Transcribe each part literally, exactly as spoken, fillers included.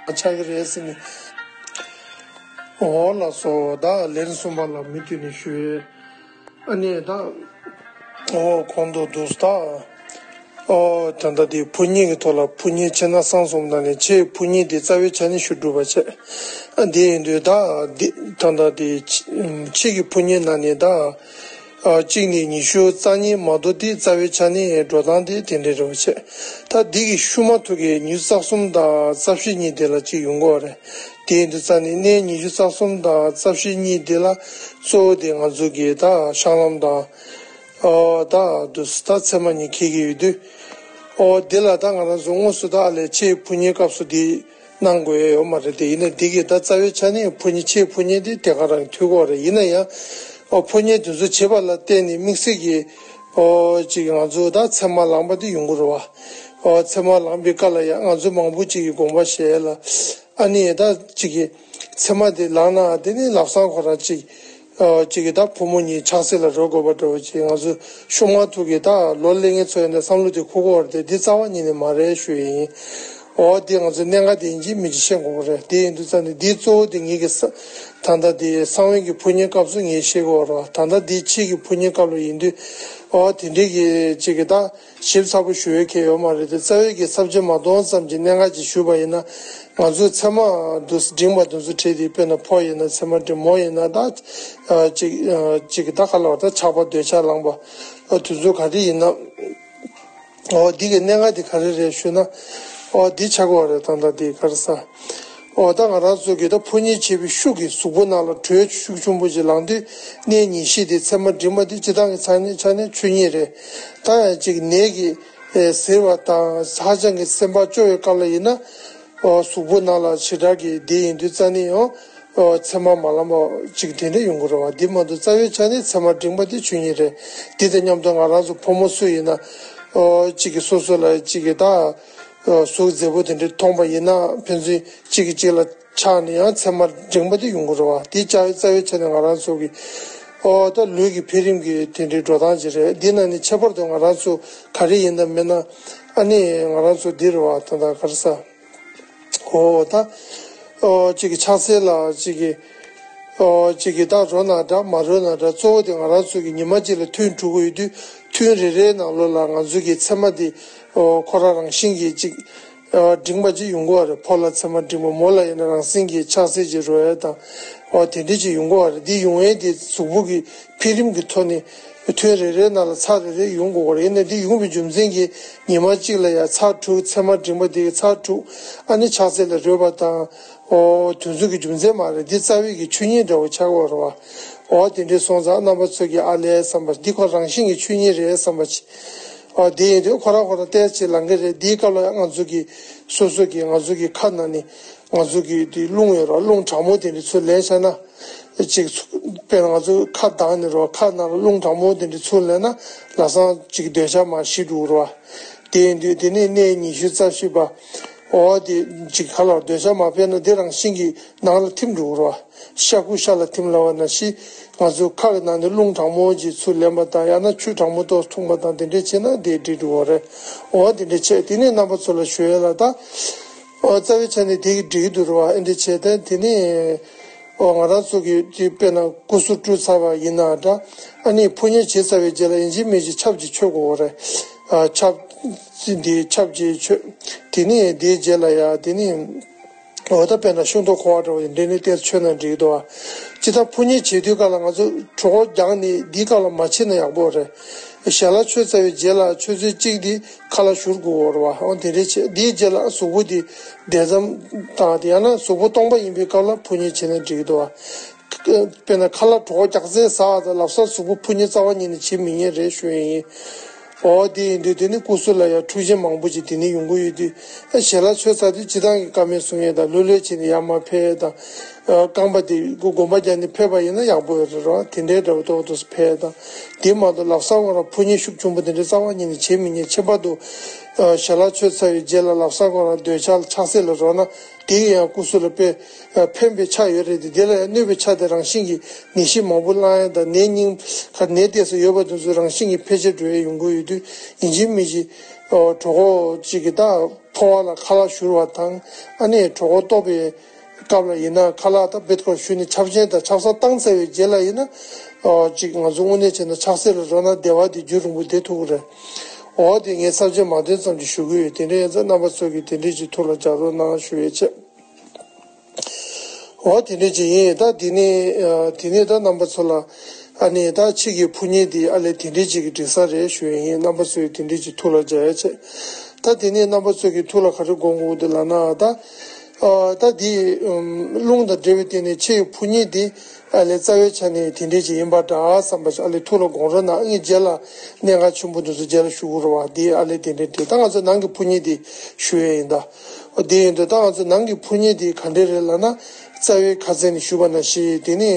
ཆགས་ཀྱི་རེད་ཟེར་ནས། འོ་ལགས་སོ། ད་ལན་གསུམ་པ་ལ་མུ་མཐུད་ནས་ཞུ། ཨ་ནི་ད། འོ་གོང་དུ་འདུག་ད། ཨོ་ད་ལྟ་དེ་ཕོ་ཉ་གི་ཐོག་ལ་ཕོ་ཉ་ཕྱི་ནང་གསང་གསུམ་དང་ནི་ཕྱིའི་ཕོ་ཉ་དེ་རྩ་བའི་ཆ་ནས་ཞུ་གྲུབ་པ་བྱས། ཨ་དེ་ཡིན་དུས་ད་འདི་ད་ལྟ་དེ་ཕྱི་གི་ཕོ་ཉའི་ནང་ནས་ད། ཨ་གཅིག་ནས་ཉི་ཤུ་རྩ་གཉིས་མ་གཏོགས་དེ་རྩ་བའི་ཆ་ནས་འགྲོ་སྟངས་དེ་དེ་འདྲ་རེད་བྱས། ད་འདི་གི་ཤུལ་མ་ཐུག་གི་ཉི་ཤུ་རྩ་གསུམ་དང་རྩ་བཞི་གཉིས་དེ་ལ་གཅིག་ཡོང་གི་ཡོད་རེད། དེ་ཡིན་དུས་རྩ་ནས་གནས་ཉི་ཤུ་རྩ་གསུམ་དང་རྩ་བཞི་གཉིས་དེ་ལ་གཙོ་བོ་དེ་ང་ཚོ་གི་ད་ཤང་ལམ་དང་། ཨོ་ད་དུ་ད་ཚེར་མ་གཉིས་འཁེལ་གྱི་ཡོད་དུས། ཨོ་དེ་ལ་ད་ང་རང་ཚོ་དངོས་སུ་ད་ཨ་ལས་ཕྱིའི་ཕོ་ཉའི་སྐབས་སུ་དེ་གནང་དགོས་ཡ་ཡོད་མ་རེད། དེ་ཡིན་ན་དེ་གི་ད་རྩ་བའི་ཆ་ནས་ཕོ་ཉ་ཕྱིའི་ཕོ་ཉ་དེ་དེ་ག་རང་མཐུད་དགོས་རེད། ཡིན་ན་ཡང་ཨོ་ཕོ་ཉ་དེ་ཚོ་བྱེད་པ་ལ་བརྟེན་ནས་དམིགས་བསལ་གྱི་ཨོ་ཅིག་ང་ཚོ་ད་ཚེར་མ་ལངས་པ་དེ་ཡོང་གི་རེད་བ། ཨོ་ཚེར་མ་ལངས་པའི་སྐབས་ལ་ཡང་ང་ཚོ་མང་པོ་ཅིག་གི་དགོངས་པ་བཞེས་ལ། ཨ་ནི་ད་ཅིག་གི་ཚེར་མ་དེ་ལངས་ན་དེ་ནི་ལམ་སང་ཁོ་རང་ཅིག་ཨ་གཅིག་གི་ད་བུ་མོ་གཉིས་ཆགས་སྲེད་ལ་རོལ་དགོས་པ་འདྲ་བོ་ཅིག་ང་ཚོ་ཤུལ་མ་ཐུག་གི་ད་ལོ་གླེང་མཁན་ཚོ་ཡིན་ན་བསམ་བློ་དེ་འཁོར་གྱི་ཡོད་རེད་དེ། འདི་རྩ་བ་ཉིད་ནས་མ་རེད་ཞུ་ཡི་ཡིན། འོ་དེ་ང་ཚོ་གནད་འགག་དེ་ཡིན་གཅིག་མིན་གཅིག་ཤེས་དགོས་པ་རེད། དེ་ཡིན་དུས་ཙང་ནས་འདི་གཙོ་བོ་དེ་ངེད་ཀྱི་ས་ད་ལྟ་དེ་གསང་བའི་གི་ཕོ་ཉའི་སྐབས་སུ་ངས་བཤད་དགོས་པ་རེད་བ། ད་ལྟ་འདི་ཕྱི་གི་ཕོ་ཉའི་སྐབས་ལ་ཡིན་དུས་འོ་དེ་འདྲའི་གི་གཅིག་གི་ད། ཞིབ་ཚགས་པོ་ཞུ་ཡས་ཁེལ་ཡོད་མ་རེད་དེ། རྩ་བའི་གི་ས་བཅད་མ་སྟོང་ཙམ་གྱི་གནད་འགག་ཅིག་ཞུས་པ་ཡིན་ན། ང་ཚོའི་ཚེར་མ་དུ་འབྲིང་བ་དེ་ཚོ་བྲིས་ཏེ། དཔེར་ན་ཕོ་ཡིན་ན་ཚེར་མ་འབྲིང་། མོ་ཡིན་ན་ད་ཨ་ཅིག་ཨ་ཅིག་ད་ག་ལ་བ་ད་ཆགས་པ་འདོད་ཆགས་ལངས་པ་ཨ་དེ་ཚོ་ག་རེ་ཡིན་ན། ཨོ་འདི་གི་གནད་འགག་དེ་ག་རེ་རེད་ཞུས་ན། ཨོ་འདི་ཆགས་ཀྱི་ཡོད་རེད། ད་ལྟ་འདི་ག་རེ་ཟ། ཨོ་ད་ང་རང་ཚོ་གི་ད་ཕོ་ཉ་བྱེད་པའི་ཤུགས་ཀྱིས་གཟུགས་པོ་ནང་ལ་དྲོད་ཤུགས་ཆེན་པོ་ཞིག་ལངས་དུས། གནས་ཉི་ཤུ་དེ་ཚེར་མ་འབྲིང་བ་དེ་སྤྱིར་བཏང་གི་ཆ་ནས་ཆ་ནས་ཆོས་ཉིད་རེད། ད་ཡང་ཅིག་ནད་ཀྱིས་ཨེ་གཟིར་བ་དང་ཧ་ཅང་གི་སེམས་པ་སྐྱོ་བའི་སྐབས་ལ་ཡིན་ན། ཨོ་གཟུགས་པོ་ནང་ལ་ཞེ་དྲག་གི་དེ་ཡིན་དུས་ཙ་ནས་ཡང་ཨོ་ཚེར་མ་མ་ལངས་པ་ཅིག་དེ་འདྲ་ཡོང་གི་རེད་བ། དེ་མ་གཏོགས་རྩ་བའི་ཆ་ནས་ཚེར་མ་འབྲིང་བ་དེ་ཆོས་ཉིད་རེད། དེ་དང་མཉམ་དུ་ང་རང་ཚོ་ཕོ་མོ་སུ་ཡིན་ན་ཨོ་གཅིག་གིས་སོ་སོ་ལ་གཅིག་གིས་ད། གཟུགས་མཛེས་པོ་དེ་འདྲ་མཐོང་པ་ཡིན་ན་ཕན་ཚུན་གཅིག་གིས་གཅིག་ལ་ཆགས་ནས་ཡང་ཚེར་མ་འབྲིང་པ་དེ་ཡོང་གི་རེད་བ། དེ་ལྕགས་རྩ་བའི་ཆ་ནས་ང་རང་ཚོ་གི་ཨོ་ད་ལུས་ཀྱི་འཕེལ་རིམ་གྱི་དེ་འདྲའི་འགྲོ་སྟངས་ཅིག་རེད། འདི་ན་ནི་ཁྱད་པར་དུ་ང་རང་ཚོ་ག་རེ་ཡིན་དང་མིན་ན་ཨ་ནི་ང་རང་ཚོ་འདི་རེད་བ། ད་ད་ག་རེ་ཟ། ཨོ་ད་ཨོ་གཅིག་གི་ཆགས་སྲེད་ལ་གཅིག་གི་ཨོ་གཅིག་གི་ད་རོ་ན་འདྲ་མ་རོ་ན་འདྲ། གཙོ་བོ་དེ་ང་རང་ཚོ་གི་ཉི་མ་གཅིག་ལ་ཐུན་དྲུག་ཡོད་དུས་ཐུན་རེ་རེའི་ནང་ལོགས་ལ་ང་ཚོ་གི་ཚེར་མ་དེ་ཨོ་ཁོ་རང་རང་བཞིན་གྱིས་གཅིག་ཨ་འབྲིང་བ་ཅིག་ཡོང་གི་ཡོད་རེད། ཕོ་ལ་ཚེར་མ་འབྲིང་བ། མོ་ལ་ཡིན་ན་རང་བཞིན་གྱིས་ཆགས་སྲེད་ཅིག་རོ་ཡ་དང་ཨོ་དེ་འདྲ་ཅིག་ཡོང་གི་ཡོད་རེད། འདི་ཡོང་ཡས་དེ་གཟུགས་པོ་གི་འཕེལ་རིམ་གྱི་ཐོག་ནས་ཐུན་རེ་རེའི་ནང་ལ་ཚར་རེ་རེ་ཡོང་དགོས་པ་རེད། ཡིན་ན་འདི་ཡོང་བའི་རྒྱུ་མཚན་གྱིས་ཉི་མ་གཅིག་ལ་ཡ་ཚར་དྲུག་ཚེར་མ་འབྲིང་བ་དེ་གི་ཚར་དྲུག་ཨ་ནི་ཆགས་སྲེད་ལ་རོལ་པ་དང་ཨོ་དེ་ཚོ་གི་རྒྱུ་མཚན་མ་རེད། འདི་རྩ་བའི་གི་ཆོས་ཉིད་འདྲ་བོ་ཆགས་ཀྱི་ཡོད་རེད་བ། ཨོ་དེ་འདྲའི་སོང་ཙང་རྣམ་པ་ཚོ་གི་ཨ་ལས་བསམ་པ། འདི་ཁོ་རང་བཞིན་གྱི་ཆོས་ཉིད་རེད་བསམ་པ་ཅིག་ཨ་དེ་ཡིན་དུས་ཁོ་རང་ཁོ་རང་ཏོག་ཙམ་ལངས་ཀྱི་རེད། དེའི་སྐབས་ལ་ཡང་ང་ཚོ་གི་སོ་སོ་གི་ང་ཚོ་གི་ཁ་ནང་ནས་ང་ཚོ་གི་དེ་རླུང་ཡོད་ར། རླུང་གྲང་མོ་དེ་འདྲ་ཚུར་ལེན་བྱས་ན་ཅིག་དཔེར་ན་ང་ཚོ་ཁ་གདངས་ནས་ར་ཁ་ནང་ལ་རླུང་གྲང་མོ་དེ་འདྲ་ཚུར་ལེན་ན་ལམ་སང་ཅིག་འདོད་ཆགས་མར་ཞི་འགྲོ་གི་རེད་བ། དེ་ཡིན་དུས་དེ་ནས་གནས་ཉི་ཤུ་རྩ་བཞི་པ་ཨོ་དེ་ཅིག་ག་ལ་འདོད་ཆགས་མར་སྤེལ་ན་དེ་རང་བཞིན་གྱིས་ནང་ལ་ཐིམ་འགྲོ་གི་རེད་བ། ཤ་ཁུ་ཤ་ལ་ཐིམ་ལབ་པ་ནང་བཞིན་ང་ཚོའི་ཁ་གི་ནང་ནས་རླུང་གྲང་མོ་ཅིག་ཚུར་ལེན་པ་དང་། ཡང་ན་ཆུ་གྲང་མོ་ཏོག་ཙམ་འཐུང་པ་དང་། དེ་འདྲས་བྱས་ན་དེ་འགྲིག་འགྲོ་བ་རེད། འོ་དེ་འདྲས་བྱས་དེ་ནས་རྣམ་པ་ཚོ་ལ་ཞུ་ཡས་ལ་ད། ཨོ་རྩ་བའི་ཆ་ནས་དེ་གི་འགྲིག་གི་འདུག་རེད་བ། ཨེ་འདྲས་བྱས་ཏེ་དེ་ནས་ཨོ་ང་རང་ཚོ་གི་དེ་དཔེར་ན་སྐུ་གཟུགས་བཀྲུས་ཚར་བ་ཡིན་ན་འདྲ། ཨ་ནི་ཕོ་ཉ་བྱས་ཚར་བའི་རྗེས་ལ་ཡིན་གཅིག་མིན་གཅིག་ཆབ་ཅིག་མཆོད་དགོས་པ་རེད། ཨ་ཆབ་འདི་ཆབ་ཅིག་མཆོད། དེ་ནས་དེའི་རྗེས་ལ་ཡ་དེ་ནས། འོ་ད་དཔེར་ན་ཤིང་ཏོག་འཁོར་བ་འདྲ་བོ་ཡིན་འདྲ་ནས་ཏོག་ཙམ་མཆོད་ན་འགྲིག་འདུག་བ། ཅི་ལྟར་ཕོ་ཉ་བྱེད་དུས་སྐབས་ལ་ང་ཚོ་གྲོད་ཁོག་རྒྱགས་ནས་འདིའི་སྐབས་ལ་མ་བྱེད་ན་ཡག་པོ་རེད། ཞལ་ལག་མཆོད་ཚར་བའི་རྗེས་ལ་ཆུ་ཚོད་གཅིག་འདི་ཁ་ལག་བཞུར་དགོས་པ་རེད་བ། འོ་དེ་འདྲས་བྱེད། འདིའི་རྗེས་ལ་གཟུགས་པོ་འདི་བདེ་མཚམས་དང་དེ་ཡང་ན་གཟུགས་པོ་སྟོང་པ་ཡིན་པའི་སྐབས་ལ་ཕོ་ཉ་བྱེད་ན་འགྲིག་འདུག་བ། དཔེར་ན་ཁ་ལག་གྲོད་ཁོག་རྒྱགས་ཚད་ཟ་བ་དང་ལམ་སང་གཟུགས་པོ་ཕོ་ཉ་རྩ་བ་ཉིད་ནས་བྱེད་མི་ཉན་རེད་ཞུ་ཡས་ཡིན། འོ་དེ་ཡིན་དུས་དེ་ནི་སྐུ་གཟུགས་ལ་ཡང་འཁྲུག་ཆ་མང་པོ་ཅིག་དེ་ནི་ཡོང་གི་ཡོད་དུས། ཨ་ཞལ་ལག་མཆོད་ཚར་དུས་སྤྱིར་བཏང་གི་བཀའ་མོལ་གསུང་ཡས་དང་། ལྷོད་ལྷོད་བྱས་ནས་ཡར་མར་ཕེབས་ཡས་དང་། ཨ་རྐང་པ་དེ་སྒོམ་པ་རྒྱག་ནས་ཕེབས་པ་ཡིན་ན་ཡག་པོ་ཡོད་རེད་རོ། དེ་འདྲའི་འདྲ་བོ་ཏོག་ཏོག་ཙམ་ཕེབས་ཡས་དང་། དེ་མ་གཏོགས་ལམ་སང་ཁོ་རང་ཕོ་ཉ་ཤུགས་ཆེན་པོ་དེ་འདྲ་རྩ་བ་ཉིད་ནས་བྱེད་མི་ཉན། ཁྱད་པར་དུ་ཨ་ཞལ་ལག་མཆོད་ཚར་བའི་རྗེས་ལ་ལམ་སང་ཁོ་རང་འདོད་ཆགས་ཆགས་སྲེད་ལ་རོལ་ན། དེ་ཡང་སྐུ་གཟུགས་ལ་དཔེ་ཕན་པའི་ཆ་ཡོད་རེད་དེ། དེ་ལ་ཡང་གནོད་པའི་ཆ་དེ་རང་བཞིན་གྱིས་ནད་གཞི་མང་པོ་བསླང་ཡ་དང་ནད་རྙིང་ཁ་ནད་དེ་ཚོ་ཡོད་པ་དེ་ཚོ་རང་བཞིན་གྱིས་འཕེལ་རྒྱས་འགྲོ་ཡ་ཡོང་གི་ཡོད་དུས། ཡིན་གཅིག་མིན་གཅིག་གྲོད་ཁོག་ཅིག་གི་ད་ཕོ་བ་ལ་ཁ་ལག་བཞུར་བ་དང་། ཨ་ནི་གྲོད་ཁོག་ལྟོགས་པའི་སྐབས་ལ་ཡིན་ན་ཁ་ལག་ད་བེད་ཁོ་བཞུར་ནས་ཆབ་ཆེན་དང་ཆབ་གསང་བཏང་ཚར་བའི་རྗེས་ལ་ཡིན་ན། ཅིག་ང་ཚོ་དངོས་གནས་བྱས་ན་ཆབ་སྲིད་ལ་རོལ་ན་བདེ་བ་དེ་རྒྱུན་རིང་པོ་བསྡད་ཐུབ་ཀྱི་རེད། འོ་དེ་ངས་ཚབས་ཆེན་མ་བཏོན་ཙམ་ཅིག་ཞུ་གི་ཡོད། དེ་འདྲ་ཡིན་ཙང་རྣམ་པ་ཚོ་གིས་དེ་འདྲས་ཅིག་ཐུགས་ལ་འཇགས་རོགས་གནང་ཞུ་ཡས་བྱས། འོ་དེ་འདྲས་ཅིག་ཡིན། ད་དེ་ནས་དེ་ནས་ད་རྣམ་པ་ཚོ་ལ་ཨ་ནི་ད་ཕྱི་གི་ཕུ་ཉེ་དེ་ཨ་ལས་དེ་འདྲས་ཅིག་གི་འགྲིག་ས་རེད་ཞུ་ཡས་ཡིན། རྣམ་པ་ཚོ་གིས་དེ་འདྲས་ཅིག་ཐུགས་ལ་འཇགས་ཡས་བྱས། ད་དེ་ནས་རྣམ་པ་ཚོ་གིས་ཐུགས་ལ་ག་རེ་དགོངས་དགོས་འདུག་ལབ་ན། ད་ད་དེ་རླུང་དང་འབྲེལ་བའི་སྟེང་ནས་ཕྱི་གི་ཕུ་ཉེ་དེ་ཨ་ལས་རྩ་བའི་ཆ་ནས་དེ་འདྲས་ཅིག་ཡིན་པ་འདྲ་བསམ་པ་ཞིག་ཨ་ལས་ཐུགས་ལ་དགོངས་རོགས་གནང་། ངས་རྗེས་ལ་གནད་འགག་ཆེན་པོ་འདི་ཚོ་རྗེས་ལ་ཞུ་དགོས་རེད་བ། དེ་ཨ་ལས་དེ་འདྲས་དེ་ད་ང་ཚོ་ནང་གི་ཕུ་ཉེ་དེ་ཞུ་ཡས་ཡིན་ད། འོ་དེ་ཡིན་དུས་ད་ང་ཚོ་ནང་གི་ཕུ་ཉེ་དེ་ག་འདྲས་རེད་ལབ་ན། རྩ་བའི་ཁ་སང་ནས་ཞུས་པ་ནང་བཞིན་དེ་ནི་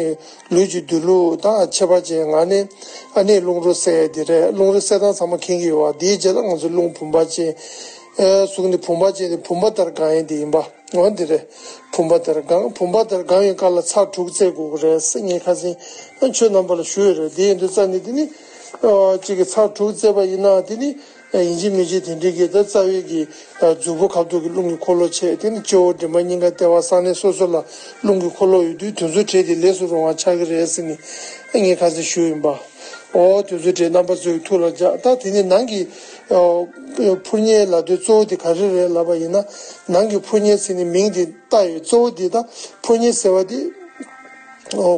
ལུས་ཀྱི་འདུས་ལུགས་དང་ཁྱད་པར་ཅན་ངང་ནས་ཨ་ནི་རླུང་རོ་བསལ་ཡས་དེ་རེད། རླུང་རོ་བསལ་སྟངས་ཚང་མ་མཁྱེན་གྱི་ཡོད་བ། དེའི་རྗེས་ལ་ང་ཚོ་རླུང་བུམ་པ་ཅན། ཨེ་གཟུགས་ནི་བུམ་པ་ཅན་དེ་བུམ་པ་ལྟར་གང་ཡིན་དེ་ཡིན་པ། འོ་འདི་རེད། བུམ་པ་ལྟར་གང་། བུམ་པ་ལྟར་གང་ཡིན་སྐབས་ལ་ཚར་དྲུག་རྩེ་དགོས་ཀྱི་རེད་ཟེར། ངས་ཁ་སང་ཨ་ཁྱོད་རྣམ་པ་ལ་ཞུས་ཡོད་རེད། དེ་ཡིན་དུས་རྩ་ནི་དེ་ནི་ཨ་གཅིག་གི་ཚར་དྲུག་རྩེ་བ་ཡིན་ན་དེ་ནི། ཡིན་གཅིག་མིན་གཅིག་དེ་འདྲའི་གི་ད་རྩ་བའི་གི་མཛུབ་གུ་ཁ་ཐུག་གི་རླུང་གི་འཁོར་ལོ་བྱས། དེ་ནི་སྤྱི་བོ་མགྲིན་པ་སྙིང་ག་ལྟེ་བ་གསང་གནས་སོ་སོ་ལ་རླུང་གི་འཁོར་ལོ་ཡོད་དུས་དེ་ཚོའི་གྲས་དེ་ལས་སུ་རུང་བ་ཆགས་ཀྱི་རེད་ཟེར་ནས་ངས་ཁ་སང་ཞུས་ཡིན་པ། འོ་དེ་ཚོའི་གྲས་རྣམ་པ་ཚོའི་ཐུགས་ལ་འཇགས། ད་དེ་ནི་ནང་གི་ཕུ་ཉེ་ལབ་དུས་གཙོ་བོ་དེ་ག་རེ་རེད་ལབ་པ་ཡིན་ན། ནང་གི་ཕུ་ཉེ་ཟེར་ནས་མིང་དེ་བཏགས་ཡོད། གཙོ་བོ་དེ་ད་ཕུ་ཉེ་ཟེར་བ་དེ་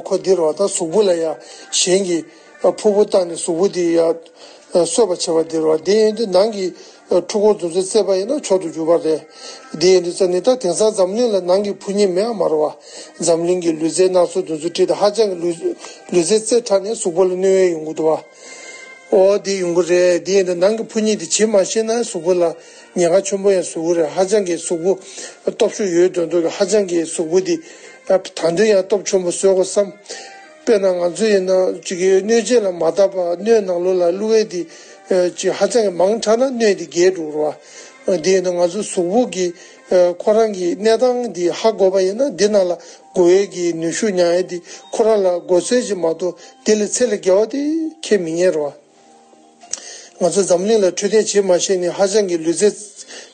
ཁོ་འདི་རེད་བ། ད་གཟུགས་པོ་ལ་ཡ་གཞན་གྱི་ཕུར་བུ་བཏགས་ནས་གཟུགས་པོ་དེ་ཡ་གསོད་པ་བྱེད་པ་དེ་རེད་བ། དེ་ཡིན་དུས་ནང་གི་འཁྲུལ་འཁོར་དེ་ཚོ་རྩད་པ་ཡིན་ན་མཆོག་ཏུ་གྱུར་པ་རེད། དེ་ཡིན་དུས་ཙ་ནི་ད་དེང་སང་འཛམ་གླིང་ལ་ནང་གི་ཕུ་ཉེ་མེད་པ་མ་རེད་བ། འཛམ་གླིང་གི་ལུས་རྩལ་སྣ་ཚོགས་དེ་ཚོ་ཁྲིད་དེ་ཧ་ཅང་གི་ལུས་ལུས་རྩལ་རྩེ་དྲགས་ནས་གཟུགས་པོ་ལ་གནོད་ཡས་ཡོང་གི་འདུག་བ། ཨོ་དེ་ཡོང་གི་རེད། དེ་ཡིན་དུས་ནང་གི་ཕུ་ཉེ་དེ་བྱེད་མ་ཤེས་ན་གཟུགས་པོ་ལ་ཉེན་ཁ་ཆེན་པོ་ཡང་བཟོ་གི་རེད། ཧ་ཅང་གི་གཟུགས་པོ་སྟོབས་ཤུགས་ཡོད་མདོག་མདོག་གི་ཧ་ཅང་གི་གཟུགས་པོ་དེ་ད་དུང་ཡང་སྟོབས་ཆེན་པོ་བཟོ་དགོས་བསམ། དཔེར་ན་ང་ཚོ་ཡིན་ན་ཅིག་གི་སྣོད་ཆས་ལ་མ་བརྟགས་པ་སྣོད་ནང་ལོགས་ལ་བླུགས་ཡས་དེ་ཅིག་ཧ་ཅང་གི་མང་དྲགས་ན་སྣོད་དེ་རྒྱས་འགྲོ་གི་རེད་བ། དེ་ཡིན་དུས་ང་ཚོ་གཟུགས་པོ་གི་ཁོ་རང་གི་གནས་སྟངས་དེ་ཧ་གོ་བ་ཡིན་ན་འདི་ནང་ལ་དགོས་ཡས་ཀྱི་ནུས་ཤུགས་ཉར་ཡས་དེ་ཁོ་རང་ལ་དགོས་ཚད་ཅིག་མ་གཏོགས་དེ་ལས་ཚད་ལས་བརྒལ་བ་དེ་ཁྱེད་མི་ཉན་རེད་བ། ང་ཚོ་འཛམ་གླིང་ལ་འཕྲོད་བསྟེན་བྱེད་མ་ཤེས་ནས་ཧ་ཅང་གི་ལུས་རྩལ་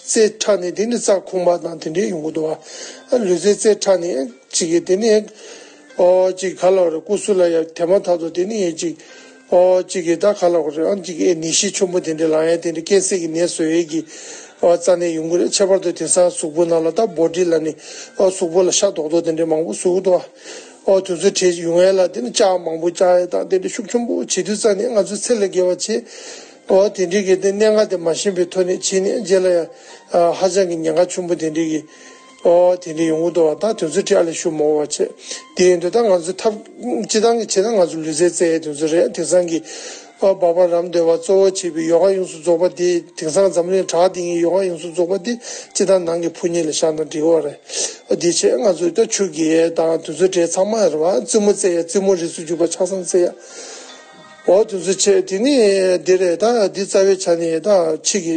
རྩེ་དྲགས་ནས་དེ་ནི་རྩ་ཁུངས་པ་དང་དེ་འདྲའི་ཡོང་གི་འདུག་བ། ལུས་རྩལ་རྩེ་དྲགས་ནས་ཅིག་གིས་དེ་ནི་ཨོ་ཅིག་ག་ལ་བ་རེད། སྐུ་གཟུགས་ལ་ཡ་དེ་མ་ཐག་ཏུ་དེ་ནི་ཡ་ཅིག་ཨོ་ཅིག་གིས་ད་ག་ལ་བ་རེད། ཨ་ཅིག་གིས་ནད་གཞི་ཆེན་པོ་དེ་འདྲ་ལངས་ཡ་དེ་འདྲ་ཀན་སར་གྱི་ནད་བཟོ་ཡས་ཀྱི་ཨོ་རྩ་ནད་ཡོང་གི་རེད། ཁྱད་པར་དུ་དེང་སང་གཟུགས་པོ་ནང་ལ་ད་བོ་ཌི་ལ་ནི་ཨོ་གཟུགས་པོ་ལ་ཤ་རྡོག་རྡོག་དེ་འདྲ་མང་པོ་བཟོ་གི་འདུག་བ། ཨོ་དེ་ཚོ་བྲིས་ཡོང་ཡས་ལ་དེ་ནི་ལྕགས་མང་པོ་བཅག་ཡས་དང་དེ་འདྲ་ཤུགས་ཆེན་པོ་བྱེད་དུས་རྩ་ནས་ང་ཚོ་ཚད་ལས་བརྒལ་བ་བྱེད། ཨོ་དེ་འདྲའི་གི་དེ་གནད་འགག་དེ་མ་ཤེས་པའི་ཐོག་ནས་བྱས་ནས་རྗེས་ལ་ཡང་ཧ་ཅང་གི་ཉེན་ཁ་ཆེན་པོ་དེ་འདྲའི་གི་ཨོ་དེ་འདྲའི་ཡོང་གི་འདུག་བ། ད་དེ་ཚོ་བྲིས་ཨ་ལས་ཤུགས་མང་བ་བྱེད། དེ་ཡིན་དུས་ད་ང་ཚོ་ཐབས་སྤྱི་བཏང་གི་བྱས་ན་ང་ཚོ་ལུས་རྩལ་རྩེ་ཡས་དེ་ཚོ་རེད། དེང་སང་གི་ཨོ་སྦག་སྦག་རམ་འདེབས་པ་གཙོ་བོ་བྱས་པའི་ཡོ་ག་ཡོངས་སུ་རྫོགས་པ་དེ་དེང་སང་འཛམ་གླིང་གྲགས་ཏེ་ཡིན། ཡོ་ག་ཡོངས་སུ་རྫོགས་པ་དེ་སྤྱི་བཏང་ནང་གི་ཕུ་ཉེ་ལ་བཞག་ན་འགྲིག་པ་རེད། དེ་བྱས་ང་ཚོས་ད་ཆུ་རྐྱལ་དང་དེ་ཚོ་གྲས་ཚང་མ་རེད་བ། རྩེད་མོ་རྩེ་ཡ་རྩེད་མོ་རིས་སུ་འཇུག་པ་ཆ་ཚང་རྩེ་ཡ། འོ་དེ་ཚོ་བྱས་དེ་ནི་འདི་རེད། ད་འདི་རྩ་བའི་ཆ་ནས་ད་ཕྱི་གི་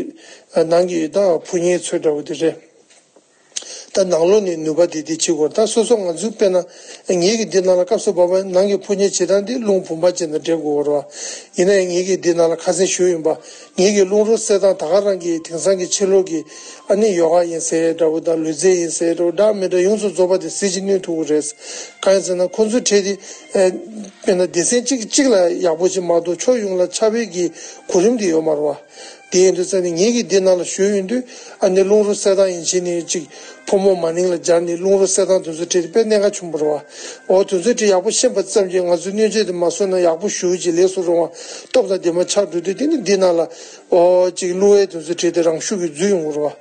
ནང་གི་ད་ཕུ་ཉེ་ཚོ་འདྲ་བོ་དེ་རེད། ད་ནང་ལོགས་ནས་ནུས་པ་དེ་དེ་བྱེད་དགོས། ད་སོ་སོ་ང་ཚོས་དཔེར་ན་ངེད་ཀྱི་འདི་ནང་ལ་སྐབས་སུ་བབ་པ་ནང་གི་ཕུ་ཉེ་བྱེད་སྟངས་འདི་རླུང་བུམ་པ་ཅན་དང་འབྲེལ་དགོས་རེད་བ། ཡིན་ན་ཡང་ངེད་ཀྱིས་འདི་ནང་ལ་ཁ་སང་ཞུས་ཡིན་པ། ངེད་ཀྱི་རླུང་རོ་བསལ་སྟངས་ད་ག་རང་གི་དེང་སང་གི་ཕྱི་ལོགས་ཀྱི་ཨ་ནི་ཡོ་ག་ཡིན་ཟེར་འདྲ་བོ་དང་ལུས་རྩལ་ཡིན་ཟེར་འདྲ་བོ་འདྲ་མི་འདྲ་ཡོངས་སུ་རྫོགས་པ་དེ་ཟིལ་གྱིས་གནོན་ཐུབ་ཀྱི་རེད། གང་ཡིན་ཟེར་ན་ཁོང་ཚོའི་གྲས་དེ་དཔེར་ན་སྡེ་ཚན་གཅིག་གཅིག་ལ་ཡག་པོ་ཅིག་མ་གཏོགས་ཕྱོགས་ཡོངས་ལ་ཁྱབ་པའི་གི་གོ་རིམ་དེ་ཡོད་མ་རེད་བ། དེ་ཡིན་དུས་ཙ་ནི་ངེད་ཀྱིས་འདི་ནང་ལ་ཞུས་ཡོང་དུས་ཨ་ནི་རླུང་རོ་བསལ་སྟངས་ཡིན་ཕྱིན་ནི་གཅིག་ཕོ་མོ་མ་ནིང་ལ་སྦྱར་ནས་རླུང་རོ་བསལ་སྟངས་དེ་ཚོ་གྲས་དེ་དཔེ་གནད་འགག་ཆེན་པོ་རེད་བ། འོ་དེ་ཚོའི་གྲས་ཡག་པོ་ཤེས་པ་ཙམ་གྱིས་ང་ཚོས་སྣོད་ཆས་དེ་མ་བཟོས་ན་ཡག་པོ་ཞེ་པོ་ཅིག་ལས་སུ་རུང་བ་སྟོབས་དང་ལྡན་པ་ཆགས་འགྲོ་དུས་དེ་ནི་འདི་ནང་ལ་འོ་གཅིག་བླུག་ཡས་དེ་ཚོ་བྲིས་ཏེ་རང་ཤུགས་ཀྱིས་འཛུལ་ཡོང་གི་རེད་བ།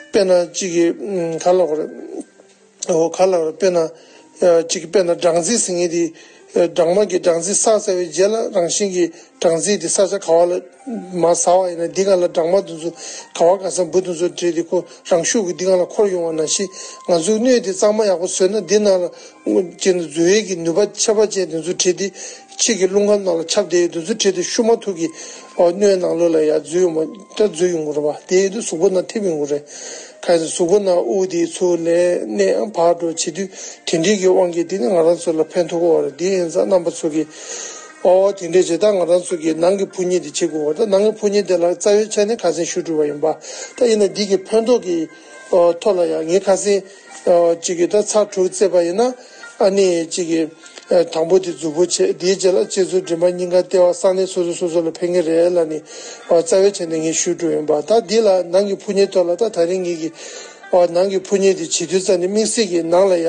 དཔེར་ན་གཅིག་གི་ཨམ་ག་ལབ་དགོས་རེད། འོ་ག་ལབ་དགོས་རེད། དཔེར་ན་ཨ་གཅིག་གི་དཔེར་ན་སྦྲང་རྩི་ཟེར་མཁན་དེ་ཨ་སྦྲང་མ་གི་སྦྲང་རྩི་བསགས་ཚར་བའི་རྗེས་ལ་རང་བཞིན་གྱིས་སྦྲང་རྩི་དེ་ས་ཆ་ག་བ་ལ་མར་ཟགས་པ་ཡིན་ན་འདི་སྒང་ལ་སྦྲང་མ་དེ་ཚོ་ག་བ་ག་ས་འབུ་དེ་ཚོ་བྲིས་ཏེ་ཁོ་རང་ཤུགས་ཀྱིས་འདི་སྒང་ལ་འཁོར་ཡོང་བ་ནང་བཞིན་ང་ཚོའི་སྣོད་དེ་གཙང་མ་ཡག་པོ་བཟོས་ན་འདི་ནང་ལ། ཅིག་ནི་འཛུལ་ཡས་ཀྱི་ནུས་པ་ཁྱད་པར་ཅན་དེ་ཚོ་བྲིས་ཏེ་ ཕྱི་གི་རླུང་ཁམས་ནང་ལ་ཁྱབ་བསྡད་ཡོད་དུས་ཚོད་ཁྲིད་དེ་ཤུ་མ་ཐུག་གི་སྣོད་ནང་ལོགས་ལ་ཡར་འཛུལ་ཡོང་བ་ད་འཛུལ་ཡོང་གི་རེད་བ། དེ་ཡིན་དུས་གཟུགས་པོ་ནང་ཐིམ་ཡོང་གི་རེད། གང་ཡིན་ཟེར་གཟུགས་པོ་ནང་དབུགས་དེ་ཚུར་ལེན་ནས་ཨང་བར་འགྲོ་བྱེད་དུས་དེ་འདྲའི་གི་དབང་གིས་དེ་ནི་ང་རང་ཚོ་ལ་ཕན་ཐོགས་ཀྱི་ཡོད་རེད། དེ་ཡིན་ཙང་རྣམ་པ་ཚོ་གིས་ཨོ་དེ་འདྲའི་བྱེད་སྟངས་ང་རང་ཚོ་གིས་ནང་གི་ཕོ་ཉ་དེ་བྱེད་དགོས་པ་ད་ནང་གི་ཕོ་ཉ་དེ་ལ་རྩ་བའི་ཆ་ནས་ཁ་སང་ཞུ་གྲུབ་པ་ཡིན་པ། ད་ཡིན་ན་འདི་གི་ཕན་ཐོགས་ཀྱི་ཐོག་ལ་ཡང་ངས་ཁ་སང་གཅིག་གི་ད་ཚར་དྲུག་བཙས་པ་ཡིན་ན་ཨ་ནི་གཅིག་གི་དང་པོ་དེ་མཛུབ་པོ་བྱས་དེའི་རྗེས་ལ་ལྕེ་ཚུར་མགྲིན་པ་སྙིང་ག་ལྟེ་བ་གསང་གནས་སོ་སོ་སོ་སོ་ལ་ཕན་གྱི་རེད་ལབ་ནས་རྩ་བའི་ཆ་ནས་ངས་ཞུ་གྲུབ་ཡིན་པ། ད་འདི་ལ་ནང་གི་ཕོ་ཉའི་ཐོག་ལ་ད་ད་རིང་ངེད་ཀྱི་ནང་གི་ཕོ་ཉ་དེ་བྱེད་དུས་ཙམ་ནས་དམིགས་བསལ་གྱི་ནང་ལ་ཡ་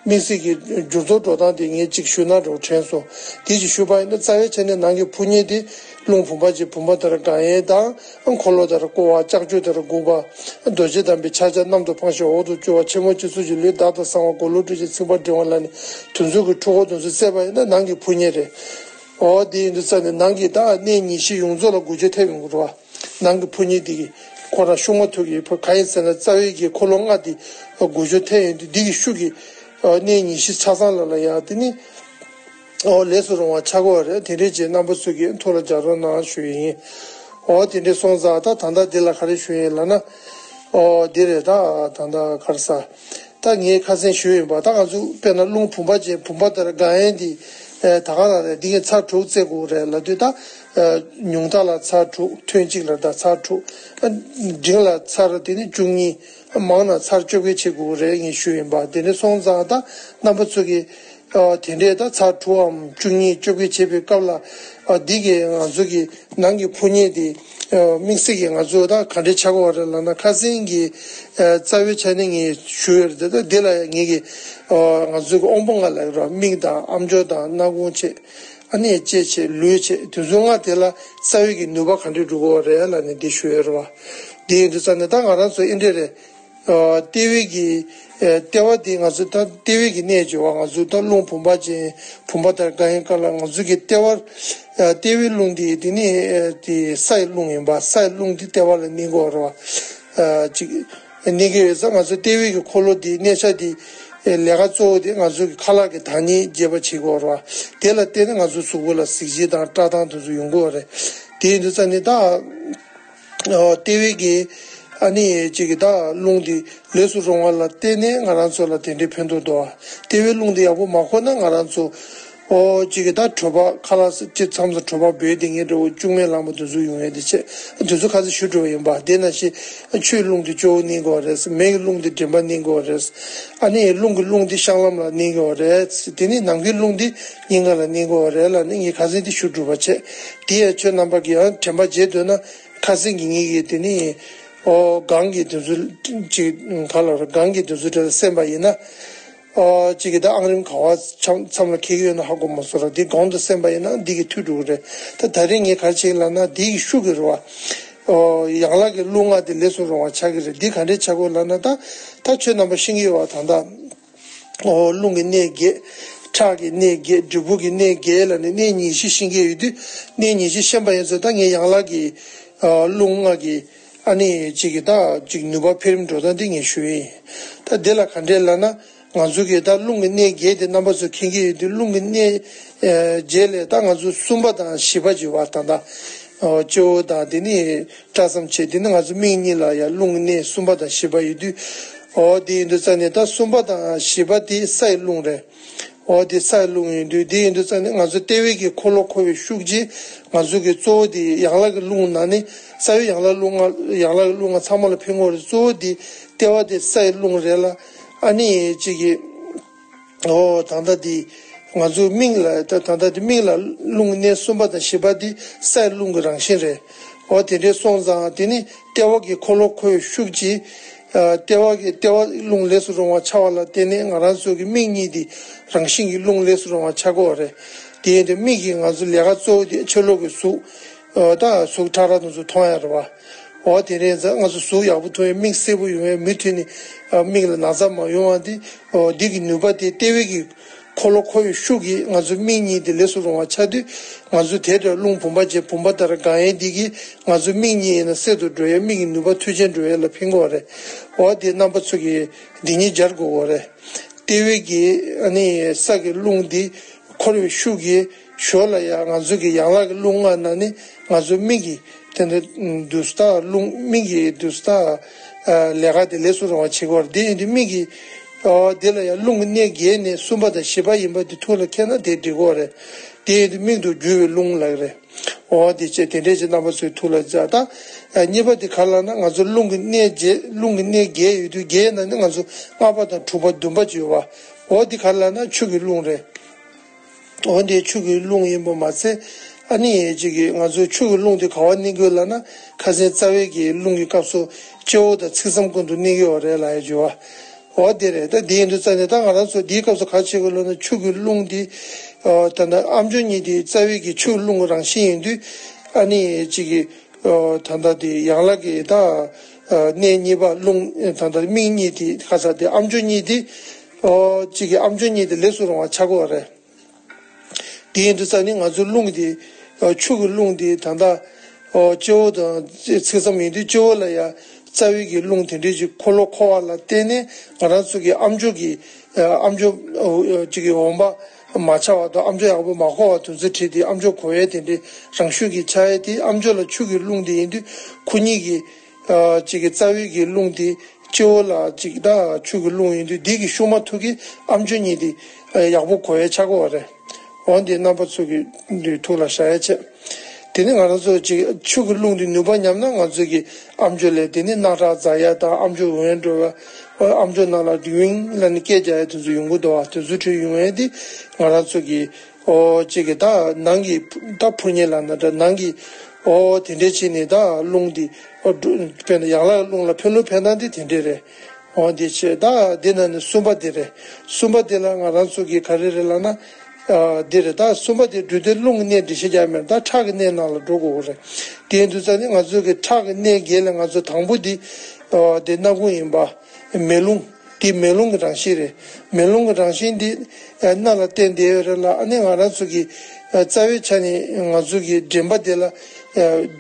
དམིགས་བསལ་གྱི་འགྱུར་ལྡོག་འགྲོ་སྟངས་དེ་ངས་གཅིག་ཞུ་ན་འགྲོ་དྲན་སོང་། དེ་གཅིག་ཞུས་པ་ཡིན་ན་རྩ་བའི་ཆ་ནས་ནང་གི་ཕོ་ཉ་དེ་རླུང་བུམ་པ་ཅན་བུམ་པ་ལྟར་དགག་དབྱེ་དང་འཁོར་ལོ་ལྟར་བསྐོར་བ་ལྕགས་ཀྱུ་ལྟར་དགུག་པ་རྡོ་རྗེ་བསྡམས་པའི་ཕྱག་རྒྱ་གནམ་དུ་འཕངས་ཤིང་འོག་ཏུ་བསྐྱུར་བ་ཆེན་མོ་སྤྱི་གཙུག་གི་ལུས་བདག་ཏུ་བསམ་པ་སྒོ་ལུ་སྤྲུལ་ཞིང་ཚིག་པ་འབྲིང་བ་ལ་ནི་དེ་ཚོ་གི་འཁྲུལ་འཁོར་དེ་ཚོ་བཙས་པ་ཡིན་ན་ནང་གི་ཕོ་ཉ་རེད། འོ་དེ་ཡིན་དུས་ཙམ་ནས་ནང་གི་ད་གནས་ཉི་ཤུ་ཡོངས་རྫོགས་ལ་འགུལ་སྐྱོད་ཐེབས་ཡོང་གི་རེད་བ། ནང་གི་ཕོ་ཉ་དེ་གི་ཁོ་རང་ཤུགས་མ་ཐུག་གི་ཕོ་ག་ཡིན་ཟེར་ན་རྩ་བའི་གི་འཁོར་ལོ་ལྔ་དེ་འགུལ་སྐྱོད་ཐེབས་ཡོང་དུས་འདི་གི་ཤུགས་ཀྱིས་གནས་ཉི་ཤུ་ཆ་ཚང་ལ་ལ་ཡ་དེ་ནི། ཨོ་ལས་སུ་རུང་བ་ཆགས་ཀྱི་ཡོད་རེད། དེ་འདྲའི་རྗེས་རྣམ་པ་ཚོ་གིས་ཐུགས་ལ་འཇགས་རོགས་གནང་ཞུ་ཡི་ཡིན། ཨོ་དེ་འདྲའི་སོང་ཙང་ད་ད་ལྟ་འདི་ལ་ག་རེ་ཞུ་ཡིན་ལབ་ན། ཨོ་འདི་རེད་ད་ད་ལྟ་ག་རེ་ཟ། ད་ངས་ཁ་སང་ཞུས་ཡིན་པ་ད་ང་ཚོ་དཔེར་ན་རླུང་བུམ་པ་ཅན་བུམ་པ་ལྟར་དགག་དབྱེ་འདི་ད་ག་ལ་རེད། འདི་ངས་ཚར་དྲུག་བཙས་དགོས་རེད་ལབ་དུས་ད་ཉུང་མཐའ་ལ་ཚར་དྲུག་ཐུན་གཅིག་ལ་ད་ཚར་དྲུག་འབྲིང་ལ་ཚར་དེ་ནི་བཅུ་གཉིས་མང་ན་ཚར་བཅོ་བརྒྱད་བྱེད་དགོས་རེད་ངས་ཞུས་ཡིན་པ། དེ་འདྲ་སོང་ཙང་ད་རྣམ་པ་ཚོ་གིས། ཨ་དེ་འདྲའི་ད་ཚར་དྲུག་འམ་བཅུ་གཉིས་བཅོ་བརྒྱད་བྱེད་པའི་སྐབས་ལ་ཨ་འདི་གི་ང་ཚོ་གི་ནང་གི་ཕོ་ཉ་དེ་ཨ་དམིགས་བསལ་གྱི་ང་ཚོ་ད་ག་འདྲའི་ཆགས་ཀྱི་ཡོད་རེད་ལབ་ན་ཁ་སང་གི་ཨ་རྩ་བའི་ཆ་ནས་ངས་ཞུས་ཡོད་རེད། ད་འདི་ལ་ངེད་ཀྱི་ཨ་ང་ཚོ་གི་དབང་པོ་ལྔ་ལབ་ཀྱི་རེད། མིག་དང་ཨམ་ཅོག་དང་སྣ་ཁུང་བཅས་ཨ་ནི་ལྕེ་བཅས་ལུས་བཅས་དེ་ཚོ་ལྔ་དེ་ལ་རྩ་བའི་གི་ནུས་པ་ག་འདྲས་འགྲོ་གི་ཡོད་རེད་ལབ་ནས་འདི་ཞུས་ཡོད་རེད་བ། འདི་ཡིན་དུས་ཙང་ནས་ད་ང་རང་ཚོ་ཨེ་འདྲས་རེད། ཨ་ལྟེ་བའི་གི་ཨ་ལྟེ་བ་དེ་ང་ཚོ་ད་ལྟེ་བའི་གི་གནས་བརྗོད་པ་ང་ཚོ་ད་རླུང་བུམ་པ་ཅན་བུམ་པ་ལྟར་དགག་དབྱེ་སྐབས་ལ་ང་ཚོ་གི་ལྟེ་བར་ཨ་ལྟེ་བའི་རླུང་དེ་དེ་ནི་ཨ་དེ་སའི་རླུང་ཡིན་པ། སའི་རླུང་དེ་ལྟེ་བ་ལ་གནས་ཀྱི་ཡོད་རེད་བ། ཨ་ཅིག་གནས་ཀྱི་ཡོད་ཙང་ང་ཚོ་ལྟེ་བའི་གི་འཁོར་ལོ་དེ་གནས་ཆ་དེ་ཨ་ལས་ཀ་གཙོ་བོ་དེ་ང་ཚོ་གི་ཁ་ལག་གི་བདག་ཉིད་རྒྱས་པ་བྱེད་ཀྱི་ཡོད་རེད་བ། དེ་ལ་བརྟེན་ནས་ང་ཚོ་གཟུགས་པོ་ལ་གཟི་བརྗིད་དང་བཀྲག་མདངས་དེ་ཚོ་ཡོང་གི་ཡོད་རེད། དེ་ཡིན་དུས་ཙང་ནི་ད། ཨོ་ལྟེ་བའི་གི་ཨ་ནི་གཅིག་གི་ད་རླུང་དེ་ལས་སུ་རུང་བ་ལ་བརྟེན་ནས་ང་རང་ཚོ་ལ་དེ་འདྲའི་ཕན་ཐོགས་འདུག་ཨ་ལྟེ་བའི་རླུང་དེ་ཡག་པོ་མ་འཁོར་ན་ང་རང་ཚོ་ཨོ་གཅིག་གི་ད་དྲོད་པ་ཁ་ལག་ཅི་མཚམས་སུ་དྲོད་པ་འབོལ་དེ་ངས་འདྲ་བོ་བཅུག་མེད་ལངས་པ་དེ་ཚོ་ཡོང་ཡས་དེ་བྱས་དེ་ཚོ་ཁ་ཚ་ཞུ་འགྲོ་བ་ཡིན་པ། དེ་ནང་བཞིན་ཆུའི་རླུང་དེ་ཅོག་གནས་དགོས་རེད། མེ་གི་རླུང་དེ་མགྲིན་པ་གནས་དགོས་རེད། ཨ་ནི་རླུང་གི་རླུང་དེ་བཤང་ལམ་ལ་གནས་དགོས་རེད། དེ་ནི་ནམ་མཁའི་རླུང་དེ་སྙིང་ག་ལ་གནས་དགོས་རེད་ལབ་ནས་ངས་ཁ་ཚ་དེ་ཞུ་འགྲོ་བ་བྱས། དེ་ཡང་ཁྱོད་རྣམ་པ་གིས་ཡང་དྲན་པ་བརྗེད་འདོད་ན། ཁ་སང་གི་ངེད་ཀྱིས་དེ་ནི་ཨོ་གང་གི་དུས་ཚོད་ཅིག་ག་ལ་ར་གང་གི་དུས་ཚོད་དེ་ལ་གསན་པ་ཡིན་ན། ཨོ་ཅིག་གི་ད་ཨང་རིམ་ག་བ་མཚམས་མཚམས་ལ་འཁེལ་གྱི་ཡོད་ན་ཧ་གོ་མ་སོང་ར། འདི་གོང་དུ་གསན་པ་ཡིན་ན་འདི་གི་མཐུད་འགྲོ་གི་རེད། ད་ད་རེས་ངས་ག་རེ་བྱེད་ཀྱི་ལབ་ན་འདི་གི་ཤུགས་ཀྱི་རེད་བ། ཨོ་ཡན་ལག་གི་རླུང་ལྔ་དེ་ལས་སུ་རུང་བ་ཆགས་ཀྱི་རེད། འདི་ག་འདྲས་ཆགས་དགོས་ལབ་ན་ད་ད་ཁྱོད་རྣམ་པ་ཤེས་ཀྱི་ཡོད་བ། ད་ད། ཨོ་རླུང་གི་གནས་བརྒྱད། ཁྲག་གི་གནས་བརྒྱད། འབྲས་བུ་གི་གནས་བརྒྱད་ལ་ནི་གནས་ཉི་ཤུ་ཤེས་ཀྱི་ཡོད་དུས་གནས་ཉི་ཤུ་ཤེས་པ་ཡིན་ཚོད་ད་ངས་ཡན་ལག་གི་ཨ་རླུང་ལྔ་གི་ཨ་ནི་གཅིག་གི་ད་གཅིག་ནུས་པ་འཕེལ་རིམ་འགྲོ་སྟངས་འདི་ངས་ཞུ་ཡི་ཡིན། ད་འདི་ལ་ག་འདྲས་ལབ་ན་ང་ཚོ་གི་ད་རླུང་གི་གནས་བརྒྱད་དེ་རྣམ་པ་ཚོ་མཁྱེན་གྱི་ཡོད་དུས་རླུང་གི་གནས་བརྒྱད་ལས་ད་ང་ཚོ་གསུམ་པ་དང་བཞི་པ་བརྗོད་པ་ད་ད་ཨོ་སྤྱི་བོ་དང་དེ་ནི་སྐྲ་མཚམས་བཅད་དེ་ནི་ང་ཚོ་མིག་གཉིས་ལ་ཡང་རླུང་གི་གནས་གསུམ་པ་དང་བཞི་པ་ཡོད་དུས། ཨོ་དེ་ཡིན་དུས་ཙང་ནས་ད་གསུམ་པ་དང་བཞི་པ་དེ་སའི་རླུང་རེད། ཨོ་དེ་སའི་རླུང་ཡིན་དུས་དེ་ཡིན་དུས་ཙང་ནས་ང་ཚོ་ལྟེ་བའི་གི་འཁོར་ལོ་འཁོར་བའི་ཤུགས་ཀྱིས་ང་ཚོ་གི་གཙོ་བོ་དེ་ཡན་ལག་གི་རླུང་ནང་ནས་རྩ་བའི་ཡན་ལག་རླུང་ལྔ་ཡན་ལག་གི་རླུང་ལྔ་ཚང་མ་ལ་ཕན་གྱི་ཡོད་རེད། གཙོ་བོ་དེ་ལྟེ་བ་དེ་སའི་རླུང་རེད་ལ་ཨ་ནི་གཅིག་གི་ཨོ་ད་ལྟ་དེ་ང་ཚོའི་མིག་ལ་ད་ད་ལྟ་དེ་མིག་ལ་རླུང་གནས་གསུམ་པ་དང་བཞི་པ་དེ་སའི་རླུང་གི་རང་བཞིན་རེད། ཨོ་དེ་འདྲའི་སོང་ཙང་དེ་ནི་ལྟེ་བ་གི་འཁོར་ལོ་འཁོར་བའི་ཤུགས་ཀྱིས་ཨ་ལྟེ་བ་གི་ལྟེ་བ་རླུང་ལས་སུ་རུང་བ་ཆགས་པ་ལ་བརྟེན་ནས་ང་རང་ཚོ་གི་མིག་གཉིས་དེ་རང་བཞིན་གྱི་རླུང་ལས་སུ་རུང་བ་ཆགས་ཀྱི་ཡོད་རེད། དེ་ཡིན་དུས་མིག་གི་ང་ཚོ་ལས་ཀ་གཙོ་བོ་དེ་ཕྱི་ལོགས་ཀྱི་གཟུགས་ཨ་ད་གཟུགས་ཁྲ་ཁྲ་དེ་ཚོ་མཐོང་ཡ་རེད་བ། འོ་དེ་རེད་ཙང་ང་ཚོ་གཟུགས་ཡག་པོ་མཐོང་ཡ་མིག་སེར་པོ་ཡོང་ཡ་མུ་མཐུད་ནས་ཨ་མིག་ལ་ན་ཚ་མ་ཡོང་བ་འདི་ཨོ་འདི་གི་ནུས་པ་དེ་ལྟེ་བའི་གི་འཁོར་ལོ་འཁོར་བའི་ཤུགས་ཀྱིས་ང་ཚོ་མིག་གཉིས་དེ་ལས་སུ་རུང་བ་ཆགས་དུས་ང་ཚོ་དེ་འདྲ་རླུང་བུམ་པ་ཅན་བུམ་པ་ལྟར་དགག་ཡས་འདི་གིས་ང་ཚོ་མིག་གཉིས་ཡིན་ན་གསལ་དུ་འགྲོ་ཡས་མིག་གི་ནུས་པ་མཐུ་ཆེན་འགྲོ་ཡས་ལ་ཕན་གྱི་ཡོད་རེད། འོ་དེ་རྣམ་པ་ཚོ་གིས་འདི་ཉིད་སྦྱར་དགོས་ཀྱི་ཡོད་རེད། ལྟེ་བའི་གི་ཨ་ནི་ས་གི་རླུང་འདི་འཁོར་བའི་ཤུགས་ཀྱིས་ ཞོར་ལ་ཡང་ང་ཚོ་གི་ཡན་ལག་གི་རླུང་ལྔ་ནང་ནས་ང་ཚོ་མིག་གི་དེ་འདྲ་དུས་ལྟར་རླུང་མིག་གི་དུས་ལྟར་ལས་ཀ་དེ་ལེགས་སུ་རུང་བ་བྱེད་དགོས་རེད། དེ་ཡིན་དུས་མིག་གི་དེ་ལ་ཡང་རླུང་གི་གནས་བརྒྱད་ནས་གསུམ་པ་དང་བཞི་པ་ཡིན་པ་དེ་ཐུགས་ལ་འཁྱེར་ན་དེ་འགྲིག་གི་རེད། དེ་ཡིན་དུས་མིག་ཏུ་རྒྱུ་བའི་རླུང་ལབ་ཀྱི་རེད། འོ་དེ་བྱས་དེ་འདྲས་ཀྱི་རྣམ་པ་ཚོའི་ཐུགས་ལ་འཇགས། ད་གཉིས་པ་དེ་ག་རེ་ལབ་ན་ང་ཚོ་རླུང་གི་གནས་བརྒྱད་རླུང་གི་གནས་བརྒྱད་ཡོད་དུས་བརྒྱད་ནང་ནས་ང་ཚོ་ལྔ་པ་དང་དྲུག་པ་བདུན་པ་བཅས་ཡོད་པ། འོ་དེ་ག་རེ་ལབ་ན་ཆུ་གི་རླུང་རེད། འོ་དེ་ཆུ་གི་རླུང་ཡིན་པ་མ་ཚད། ཨ་ནི་ཅིག་གི་ང་ཚོ་ཆུ་གི་རླུང་དེ་ག་པར་གནས་ཀྱི་ཡོད་ལབ་ན་ཁ་སང་རྩ་བའི་གི་རླུང་གི་སྐབས་སུ་སྤྱི་བོ་དང་ཚིགས་མཚམས་ཀུན་ཏུ་གནས་ཀྱི་ཡོད་རེད་ལབ་ཡ་བརྗོད་པ། འོ་དེ་རེད། ད་དེ་ཡིན་དུས་ཙང་ནས་ད་ང་རང་ཚོ་དེའི་སྐབས་སུ་ག་བྱེད་དགོས་ལབ་ན་ཆུ་གི་རླུང་དེ་ད་ལྟ་ཨ་མཆོག་གཉིས་དེ་རྩ་བའི་གི་ཆུ་རླུང་གི་རང་བཞིན་ཡིན་དུས་ཨ་ནི་ཅིག་གི་ད་ལྟ་དེ་ཡན་ལག་གི་ད་གནས་གཉིས་པ་རླུང་ད་ལྟ་མིག་གཉིས་དེ་ག་ས་དེ་ཨ་མཆོག་གཉིས་དེ་ཅིག་གི་ཨ་མཆོག་གཉིས་དེ་ལེགས་སུ་རུང་བ་ཆགས་ཀྱི་ཡོད་རེད། དེ་ཡིན་དུས་ཙང་ནི་ང་ཚོའི་རླུང་དེ་ཆུ་གི་རླུང་དེ་ད་ལྟ་སྤྱི་བོ་དང་ཚིགས་མཚམས་ཡིན་དུས་སྤྱི་བོ་ལ་ཡང་རྩ་བའི་གི་རླུང་དེ་འདྲའི་ཅིག་འཁོར་ལོ་འཁོར་བ་ལ་བརྟེན་ནས་ང་རང་ཚོ་གི་ཨ་མཆོག་གི་ཨ་མཆོག་ཅིག་གི་འོང་བ་མ་ཆགས་པ་དང་ཨ་མཆོག་ཡག་པོ་མ་འཁོར་བ་དེ་ཚོ་བྲིས་ཏེ་ཨ་མཆོག་གོ་ཡས་དེ་འདྲའི་རང་ཤུགས་ཀྱིས་ཆགས་ཡས་དེ་ཨ་མཆོག་ལ་ཆུ་གི་རླུང་དེ་ཡིན་དུས་ཁོ་གཉིས་ཀྱི་ཅིག་གི་རྩ་བའི་གི་རླུང་དེ་སྤྱི་བོ་ལ་ཅིག་ད་ཆུ་གི་རླུང་ཡིན་དུས་འདི་གི་ཤུགས་མ་ཐུག་གི་ཨ་མཆོག་གཉིས་དེ་ཡག་པོ་གོ་ཡ་ཆགས་ཀྱི་ཡོད་རེད། འོ་འདི་རྣམ་པ་ཚོ་གི་འདི་ཐུགས་ལ་བཞག་ཡ་བྱས། དེ་ནི་ང་རང་ཚོ་ཅིག་ཆུ་གི་རླུང་དེ་ནུས་པ་ཉམས་ན་ང་ཚོ་གི་ཨ་མཆོག་ལས་དེ་ནི་རྣག་ཁྲག་འཛག་ཡ་དང་ཨ་མཆོག་འོན་འགྲོ་བ་ཨ་མཆོག་ནང་ལ་དུས་ཡུན་ལ་ནི་སྐད་རྒྱག་ཡ་དེ་ཚོ་ཡོང་གི་འདུག་བ། དེ་ཚོ་ཁྲིད་ཡོང་ཡ་དེ་ང་རང་ཚོ་གི་ཨོ་གཅིག་གི་ད་ནང་གི་ད་ཕུར་མཉེ་ལབ་ན་འདྲ་ནང་གི་ཨོ་དེ་འདྲས་བྱས་ནས་ད་རླུང་འདི་ཨོ་འགྲོ་དཔེར་ན་ཡན་ལག་རླུང་ལ་ཕན་ལོ་ཕན་སྟངས་འདི་དེ་འདྲས་རེད། ཨོ་འདི་བྱས་ད་འདི་ན་ནི་གསུམ་པ་དེ་རེད། གསུམ་པ་དེ་ལ་ང་རང་ཚོ་གི་ག་རེ་རེད་ལབ་ན་ཨ་འདི་རེད། ད་གསུམ་པ་དེ་འགྲོ་དུས་རླུང་གི་གནས་འགྲེལ་བཤད་རྒྱག་མེད། ད་ཁྲག་གི་གནས་ནང་ལ་འགྲོ་དགོས་རེད། དེ་ཡིན་དུས་ཙང་ནི་ང་ཚོ་གི་ཁྲག་གི་གནས་བརྒྱད་ལ་ང་ཚོ་དང་པོ་འདི་ཨོ་དེ་སྣ་ཁུང་ཡིན་པ། མེ་རླུང་། དེ་མེ་རླུང་གི་རང་བཞིན་རེད། མེ་རླུང་གི་རང་བཞིན་འདི་སྣ་ལ་བརྟེན་བསྡད་ཡོད་རེད་ལ། ཨ་ནི་ང་རང་ཚོ་གི་རྩ་བའི་ཆ་ནས་ང་ཚོ་གི་དྲན་པ་དེ་ལ་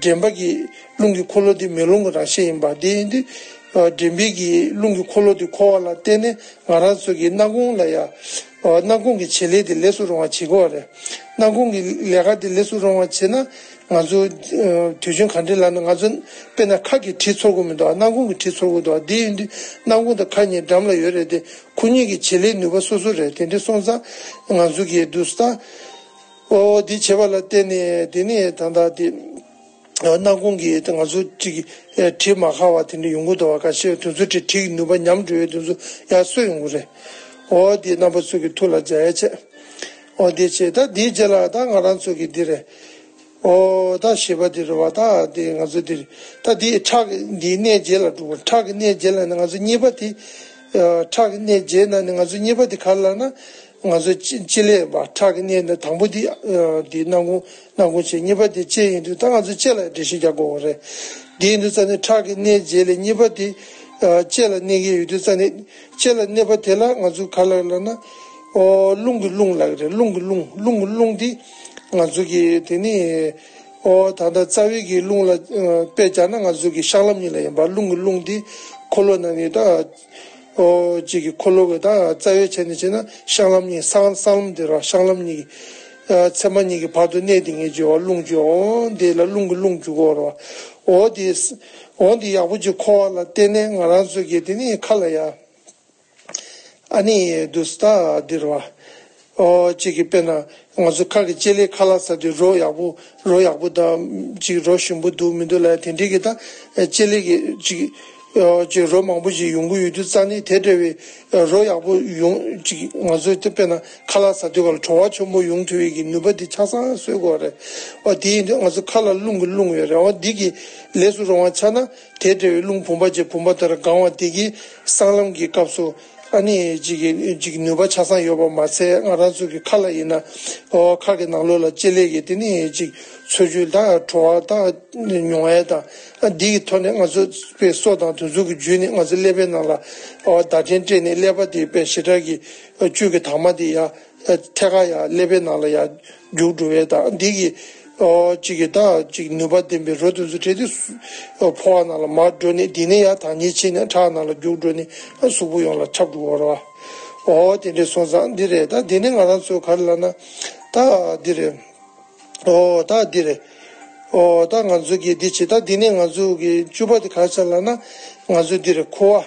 དྲན་པ་གི་རླུང་གི་འཁོར་ལོ་དེ་མེ་རླུང་གི་རང་བཞིན་ཡིན་པ་དེ་ཡིན་དུས། དྲན་པའི་གི་རླུང་གི་འཁོར་ལོ་དེ་འཁོར་བ་ལ་བརྟེན་ནས་ང་རང་ཚོ་གི་སྣ་ཁུང་ལ་ཡ། སྣ་ཁུང་གི་བྱེད་ལས་དེ་ལེགས་སུ་རུང་བ་བྱེད་དགོས་རེད། སྣ་ཁུང་གི་ལས་ཀ་དེ་ལེགས་སུ་རུང་བ་བྱེད་ན། ང་ཚོ་དུས་རྒྱུན་ག་འདྲ་ལབ་ན་ང་ཚོ་དཔེར་ན་ཁ་གི་དྲི་ཚོར་གི་མི་འདུག་སྣ་ཁུང་གི་དྲི་ཚོར་གི་འདུག་དེ་ཡིན་དུས་སྣ་ཁུང་དང་ཁ་གཉིས་འགྲམ་ལ་ཡོད་རེད་དེ། ཁོ་གཉིས་ཀྱི་བྱེད་ལས་ནུས་པ་སོ་སོ་རེད། དེ་འདྲ་སོང་ཙང་ང་ཚོ་གི་དུས་ད་ཨོ་དེ་བྱེད་པ་ལ་བརྟེན་ནས་དེ་ནས་ད་ལྟ་དེ་སྣ་ཁུང་གི་ང་ཚོ་གཅིག་དྲི་མ་ཁ་བ་དེ་འདྲ་ཡོང་གི་འདུག་བ། ཁ་ཤས་དུས་ཚོད་དྲི་དྲི་གི་ནུས་པ་ཉམས་འགྲོ་བའི་དུས་ཚོད་ཡར་གསོ་ཡོང་གི་རེད། ཨོ་དེ་རྣམ་པ་ཚོ་གི་ཐུགས་ལ་འཇགས་ཡ་བྱས། ཨོ་དེ་བྱས་ད་དེའི་རྗེས་ལ་ད་ང་རང་ཚོ་གི་འདི་རེད། ཨོ་ད་བཞི་པ་འདི་རེད་བ། ད་དེ་ང་ཚོ་འདི་རེད། ད་དེ་ཁྲག་འདིའི་གནས་རྗེས་ལ་འགྲོ་བ། ཁྲག་གི་གནས་རྗེས་ལ་ནི་ང་ཚོ་གཉིས་པ་དེ། ཁྲག་གི་གནས་རྗེས་ན་ནི་ང་ཚོ་གཉིས་པ་དེ་ག་རེ་ལབ་ན། ང་ཚོ་ལྕེ་ལྕེ་ལས་བ། ཁྲག་གི་གནས་ནི་དང་པོ་དེ་དེ་སྣ་ཁུང་སྣ་ཁུང་བྱས། གཉིས་པ་དེ་ལྕེ་ཡིན་དུས་ད་ང་ཚོ་ལྕེ་ལ་འགྲེལ་བཤད་རྒྱག་དགོས་རེད། དེ་ཡིན་དུས་ཙ་ནི་ཁྲག་གི་གནས་རྗེས་ལ་གཉིས་པ་དེ་ལྕེ་ལ་གནས་ཀྱི་ཡོད་དུས་ཙ་ནི་ལྕེ་ལ་གནས་པ་དེ་ལ་ང་ཚོ་ག་ལ་ལབ་ན། ཨོ་རླུང་གི་རླུང་ལབ་ཀྱི་རེད། རླུང་གི་རླུང་རླུང་གི་རླུང་དེ་ང་ཚོ་གི་དེ་ནི་ཨོ་ད་ལྟ་རྩ་བའི་གི་རླུང་ལ་དཔེ་བྱས་ན་ང་ཚོ་གི་གཤང་ལམ་གཉིས་ལ་ཡིན་པ། རླུང་གི་རླུང་དེ་འཁོར་ལོ་ནང་ནས་ད། ཨོ་གཅིག་གི་འཁོར་ལོ་གི་ད་རྩ་བའི་ཆ་ནས་བྱས་ན་གཤང་ལམ་གཉིས་གསང་གསང་ལམ་དེ་ར་གཤང་ལམ་གཉིས་ཀྱི་ཚེར་མ་གཉིས་ཀྱི་བར་དུ་གནས་དེ་ངས་བརྗོད་པ་རླུང་བརྗོད། འོ་དེ་ལ་རླུང་གི་རླུང་བརྗོད་གོ་ར། འོ་དེ་འོ་དེ་ཡག་པོ་ཅིག་འཁོར་བ་ལ་བརྟེན་ནས་ང་རང་ཚོ་གི་དེ་ནི་ཁ་ལ་ཡ་ཨ་ནི་དུས་ད་འདིར་བ། ཨོ་གཅིག་གི་དཔེར་ན་ང་ཚོ་ཁ་གི་ལྕེ་ལས་ཁ་ལག་ཟ་དུས་རོ་ཡག་པོ་རོ་ཡག་པོ་དང་ཅིག་རོ་ཞིམ་པོ་འདུག་མི་འདུག་ལ་དེ་འདྲའི་གི་ད་ལྕེ་ལས་གི་ཅིག་ཨོ་ཅིག་རོ་མང་པོ་ཞིག་ཡོང་གི་ཡོད་དུས་ཙ་ནི་དེ་འདྲ་བའི་རོ་ཡག་པོ་ཡོང་ཅིག་ང་ཚོ་དེ་དཔེར་ན་ཁ་ལག་ཟ་དུས་ག་ལ་བྲོ་བ་ཆེན་པོ་ཡོང་ཐུབ་པའི་གི་ནུས་པ་འདི་ཆ་ཚང་གསོས་དགོས་རེད། ཨོ་དེ་ཡིན་དུས་ང་ཚོ་ཁ་ལ་རླུང་གི་རླུང་ཡོད་རེད། ཨོ་འདི་གི་ལས་སུ་རུང་བ་ཆགས་ན་དེ་འདྲ་བའི་རླུང་བུམ་པ་ཅིག་བུམ་པ་དེར་གང་བ་དེ་གི་གསང་ལམ་གྱི་སྐབས་སུ། ཨ་ནི་ཅིག་གི་ཅིག་ནུས་པ་ཆ་ཚང་ཡོད་པ་མ་ཚད་ང་རང་ཚོ་གི་ཁ་ལ་ཡིན་ན། ཨོ་ཁ་གི་ནང་ལོགས་ལ་ལྕེ་ལས་ཀྱི་དེ་ནི་ཅིག་འཚོ་བཅུད་དང་བྲོ་བ་དང་མྱོང་ཡས་དང་ཨ་འདི་གི་ཐོག་ནས་ང་ཚོ་དཔེ་སོ་དང་དུ་མཛུབ་ཀྱི་བརྒྱུད་ནས་ང་ཚོ་ཀླད་པའི་ནང་ལ་ཨོ་བརྡ་འཕྲིན་སྤྲད་ནས་ཀླད་པ་དེ་དཔེ་ཞེ་དྲག་གི་བཅུད་ཀྱི་དྭངས་མ་དེ་ཡ་ཐད་ཀར་ཡ་ཀླད་པའི་ནང་ལ་ཡ་རྒྱུག་འགྲོ་བས་དང་འདི་གི་ཨོ་གཅིག་གི་ད་གཅིག་ནུས་པ་ལྡན་པའི་རོ་དེ་ཚོ་སྤྲད་དེ་ཨོ་ཕོ་བ་ནང་ལ་མར་འགྲོ་ནས་འདི་ནས་ཡར་དྭངས་སྙིགས་ཕྱིན་ནས་ཁྲག་ནང་ལ་རྒྱུག་འགྲོ་ནས་ཨ་གཟུགས་པོ་ཡོངས་ལ་ཁྱབ་འགྲོ་བ་རེད་བ། ཨོ་དེ་འདྲས་སོང་ཙང་འདི་རེད། ད་འདི་ནས་ང་རང་ཚོ་ག་རེ་ལབ་ན་ ད་འདི་རེད། ཨོ་ད་འདི་རེད། ཨོ་ད་ང་ཚོ་གི་འདི་བྱེད། ད་འདི་ནས་ང་ཚོ་གི་བཅུ་པ་དེ་ག་རེ་ཆགས་ལབ་ན། ང་ཚོ་འདི་རེད། ཁུ་བ།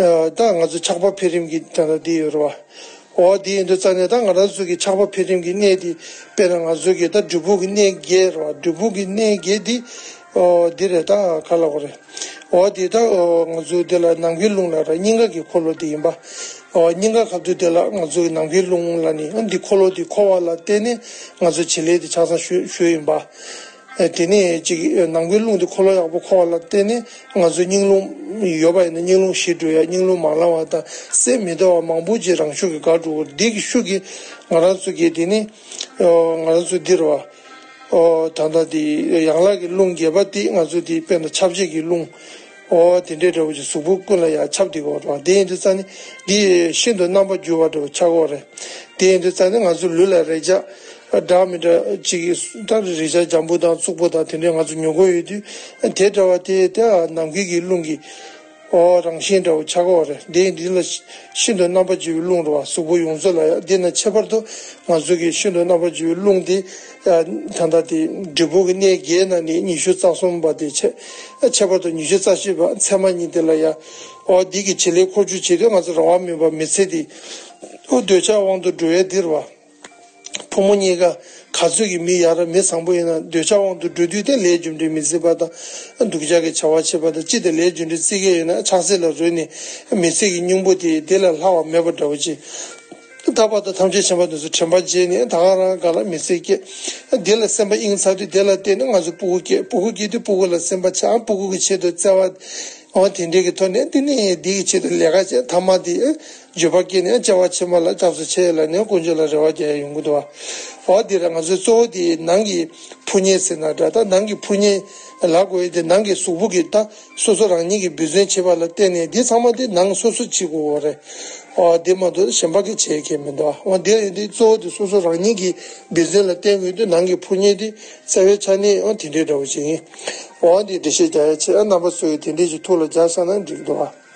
ཨོ་ད་ང་ཚོ་ཆགས་པ་འཕེལ་རིམ་གྱི་ད་ལྟ་འདི་ཡོད་རེད་བ། ཨོ་འདི་ཡིན་དུས་ཙང་ནས་ད་ང་རང་ཚོ་གི་ཆགས་པ་འཕེལ་རིམ་གྱི་གནས་འདི། དཔེར་ན་ང་ཚོ་གི་ད་འབྲས་བུ་གི་གནས་བརྒྱད་རེད་བ། འབྲས་བུ་གི་གནས་བརྒྱད་འདི། ཨོ་འདི་རེད། ད་ག་ལབ་དགོས་རེད། འོ་དེ་ད་ཨོ་ང་ཚོ་དེ་ལ་ནམ་མཁའི་རླུང་ལ་ར་སྙིང་ག་གི་འཁོར་ལོ་དེ་ཡིན་པ། ཨོ་སྙིང་ག་ག་དུས་དེ་ལ་ང་ཚོ་གི་ནམ་མཁའི་རླུང་ལ་ནི་ཨ་འདི་འཁོར་ལོ་དེ་འཁོར་བ་ལ་བརྟེན་ནས་ང་ཚོ་བྱེད་ལས་དེ་ཆགས་སྡང་ཞུ་ཞུ་ཡིན་པ། ཨེ་དེ་ནས་ཅིག་ནམ་མཁའི་རླུང་དེ་འཁོར་ལོ་ཡག་པོ་འཁོར་བ་ལ་བརྟེན་ནས་ང་ཚོ་སྙིང་རླུང་ཡོད་པ་ཡིན་ན་སྙིང་རླུང་ཞི་འགྲོ་ཡ། སྙིང་རླུང་མ་ལངས་པ་དང་སེམས་མི་བདེ་བ་མང་པོ་ཅིག་རང་ཤུགས་ཀྱིས་འགག་འགྲོ་གི་རེད། འདི་གི་ཤུགས་ཀྱིས་ང་རང་ཚོ་གི་དེ་ནི་ཨོ་ང་རང་ཚོ་འདི་རེད་བ། ཨོ་ད་ལྟ་དེ་ཡན་ལག་གི་རླུང་བརྒྱད་པ་དེ་ང་ཚོ་དེ་དཔེར་ན་ཁྱབ་བྱེད་ཀྱི་རླུང་། ཨོ་དེ་འདྲའི་འདྲ་བོ་ཅིག་གཟུགས་པོ་ཀུན་ལ་ཡང་ཁྱབ་བསྡད་ཀྱི་ཡོད་རེད་བ། དེ་ཡིན་དུས་ཙང་ནི་འདི་ཤིན་ཏུ་རྣམ་པར་འགྱུར་བ་འདྲ་བོ་ཆགས་ཀྱི་ཡོད་རེད། དེ་ཡིན་དུས་ཙང་ནི་ང་ཚོ་ལུས་ལ་རེག་བྱ་འདྲ་མི་འདྲ་ཅིག་ད་རེག་བྱ་འཇམ་པོ་དང་བཙུགས་པོ་དང་དེ་འདྲའི་ང་ཚོ་མྱོང་གི་ཡོད་དུས། དེ་འདྲ་བ་དེ་དེ་ནམ་མཁའི་གི་རླུང་གི་ཨོ་རང་བཞིན་འདྲ་བོ་ཆགས་ཀྱི་ཡོད་རེད། དེ་འདི་ལ་ཤིན་ཏུ་རྣམ་པར་འགྱུར་བའི་རླུང་རེད་བ། གཟུགས་པོ་ཡོངས་རྫོགས་ལ་ཡང་། འདི་ན་ཁྱད་པར་དུ་ང་ཚོ་གི་ཤིན་ཏུ་རྣམ་པར་འགྱུར་བའི་རླུང་འདི་ད་ལྟ་དེ་འབྲས་བུ་གི་གནས་བརྒྱད་ནང་ནས་ཉི་ཤུ་རྩ་གསུམ་པ་དེ་ཆེ། ཁྱད་པར་དུ་ཉི་ཤུ་རྩ་བཞི་པ་ཚད་མ་གཉིས་དེ་ལ་ཡང་། ཨོ་འདི་གི་བྱེད་ལས་འཁོར་རྒྱུག་བྱེད་དུས་ང་ཚོ་རང་དབང་མེད་པ་མི་ཚེ་འདི་ཨོ་འདོད་ཆགས་དབང་དུ་འགྲོ་ཡས་འདི་རེད་བ། ཕོ་མོ་གཉིས་ཀ་ག་ཚོད་ཀྱི་མི་ཡ་ར་མི་བཟང་པོ་ཡིན་ན་འདོད་ཆགས་དབང་དུ་འགྲོ་དུས་དེ་ལས་རྒྱུ་འབྲས་མི་བརྩི་བ་དང་སྡུག་ཅག་གི་བྱ་བ་བྱེད་པ་དང་། ཅི་སྟེ་ལས་རྒྱུ་འབྲས་བརྩི་མཁན་ཡོད་ན་ཆགས་སྲེད་ལ་རོལ་ནས་མི་ཚེ་གི་སྙིང་པོ་དེ་དེ་ལས་ལྷག་པ་མེད་པ་འདྲ་བོ་ཅིག་ད་བར་དུ་ཐམས་ཅད་མཁྱེན་པ་དེ་ཚོ་དྲན་པ་བརྗེད་ནས་ད་ག་རང་ག་ལ་མི་ཚེ་སྐྱེལ། དེ་ལ་སེམས་པ་གཡེང་ཚར་དུས་དེ་ལ་བརྟེན་ནས་ང་ཚོ་སྤུ་གུ་སྐྱེ། སྤུ་གུ་སྐྱེ་དུས་སྤུ་གུ་ལ་སེམས་པ་ཆགས། སྤུ་གུ་གི་ཆེད་དུ་བརྩེ་བ། འོ་དེ་འདྲའི་གི་ཐོག་ནས་འདི་ནས་འདི་གི་ཆེད་དུ་ལས་ཀ་བྱས། ཐ་མ་དེ་འགྱོད་པ་སྐྱེས་ནས་སྐྱེ་བ་ཕྱི་མ་ལ་སྐྱབས་སུ་མཆི་ལབ་ནས་དཀོན་མཆོག་ལ་རེ་བ་རྒྱག་ཡ་ཡོང་གི་འདུག་བ། འོ་དེ་ར་ང་ཚོའི་གཙོ་བོ་དེ་ནང་གི་ཕོ་ཉ་ཟེར་ན་འདྲ། ད་ནང་གི་ཕོ་ཉ་ལབ་དགོས་ཡ་དེ་ནང་གི་གཟུགས་པོ་གི་ད་སོ་སོ་རང་ཉིད་ཀྱིས་འབད་བརྩོན་བྱེད་པ་ལ་བརྟེན་ནས་འདི་ཚང་མ་དེ་ནང་སོ་སོ་བྱེད་དགོས་རེད། འོ་དེ་མ་གཏོགས་གཞན་པ་གིས་བྱེད་མཁན་མི་འདུག་འོ་དེ་ཡིན་དུས་གཙོ་བོ་དེ་སོ་སོ་རང་ཉིད་ཀྱིས་འབད་བརྩོན་ལ་བརྟེན་དགོས་དུས་ནང་གི་ཕོ་ཉ་དེ་རྩ་བའི་ཆ་ནས་འོ་དེ་འདྲའི་འདྲ་བོ་ཞིག་ཡིན། འོ་དེ་འགྲེལ་བཤད་རྒྱག་ཡ་ཆེད་རྣམ་པ་ཚོས་དེ་འདྲའི་ཞིག་ཐུགས་ལ་འཇགས་བཞག་ན་འགྲིག་འདུག་ཨ།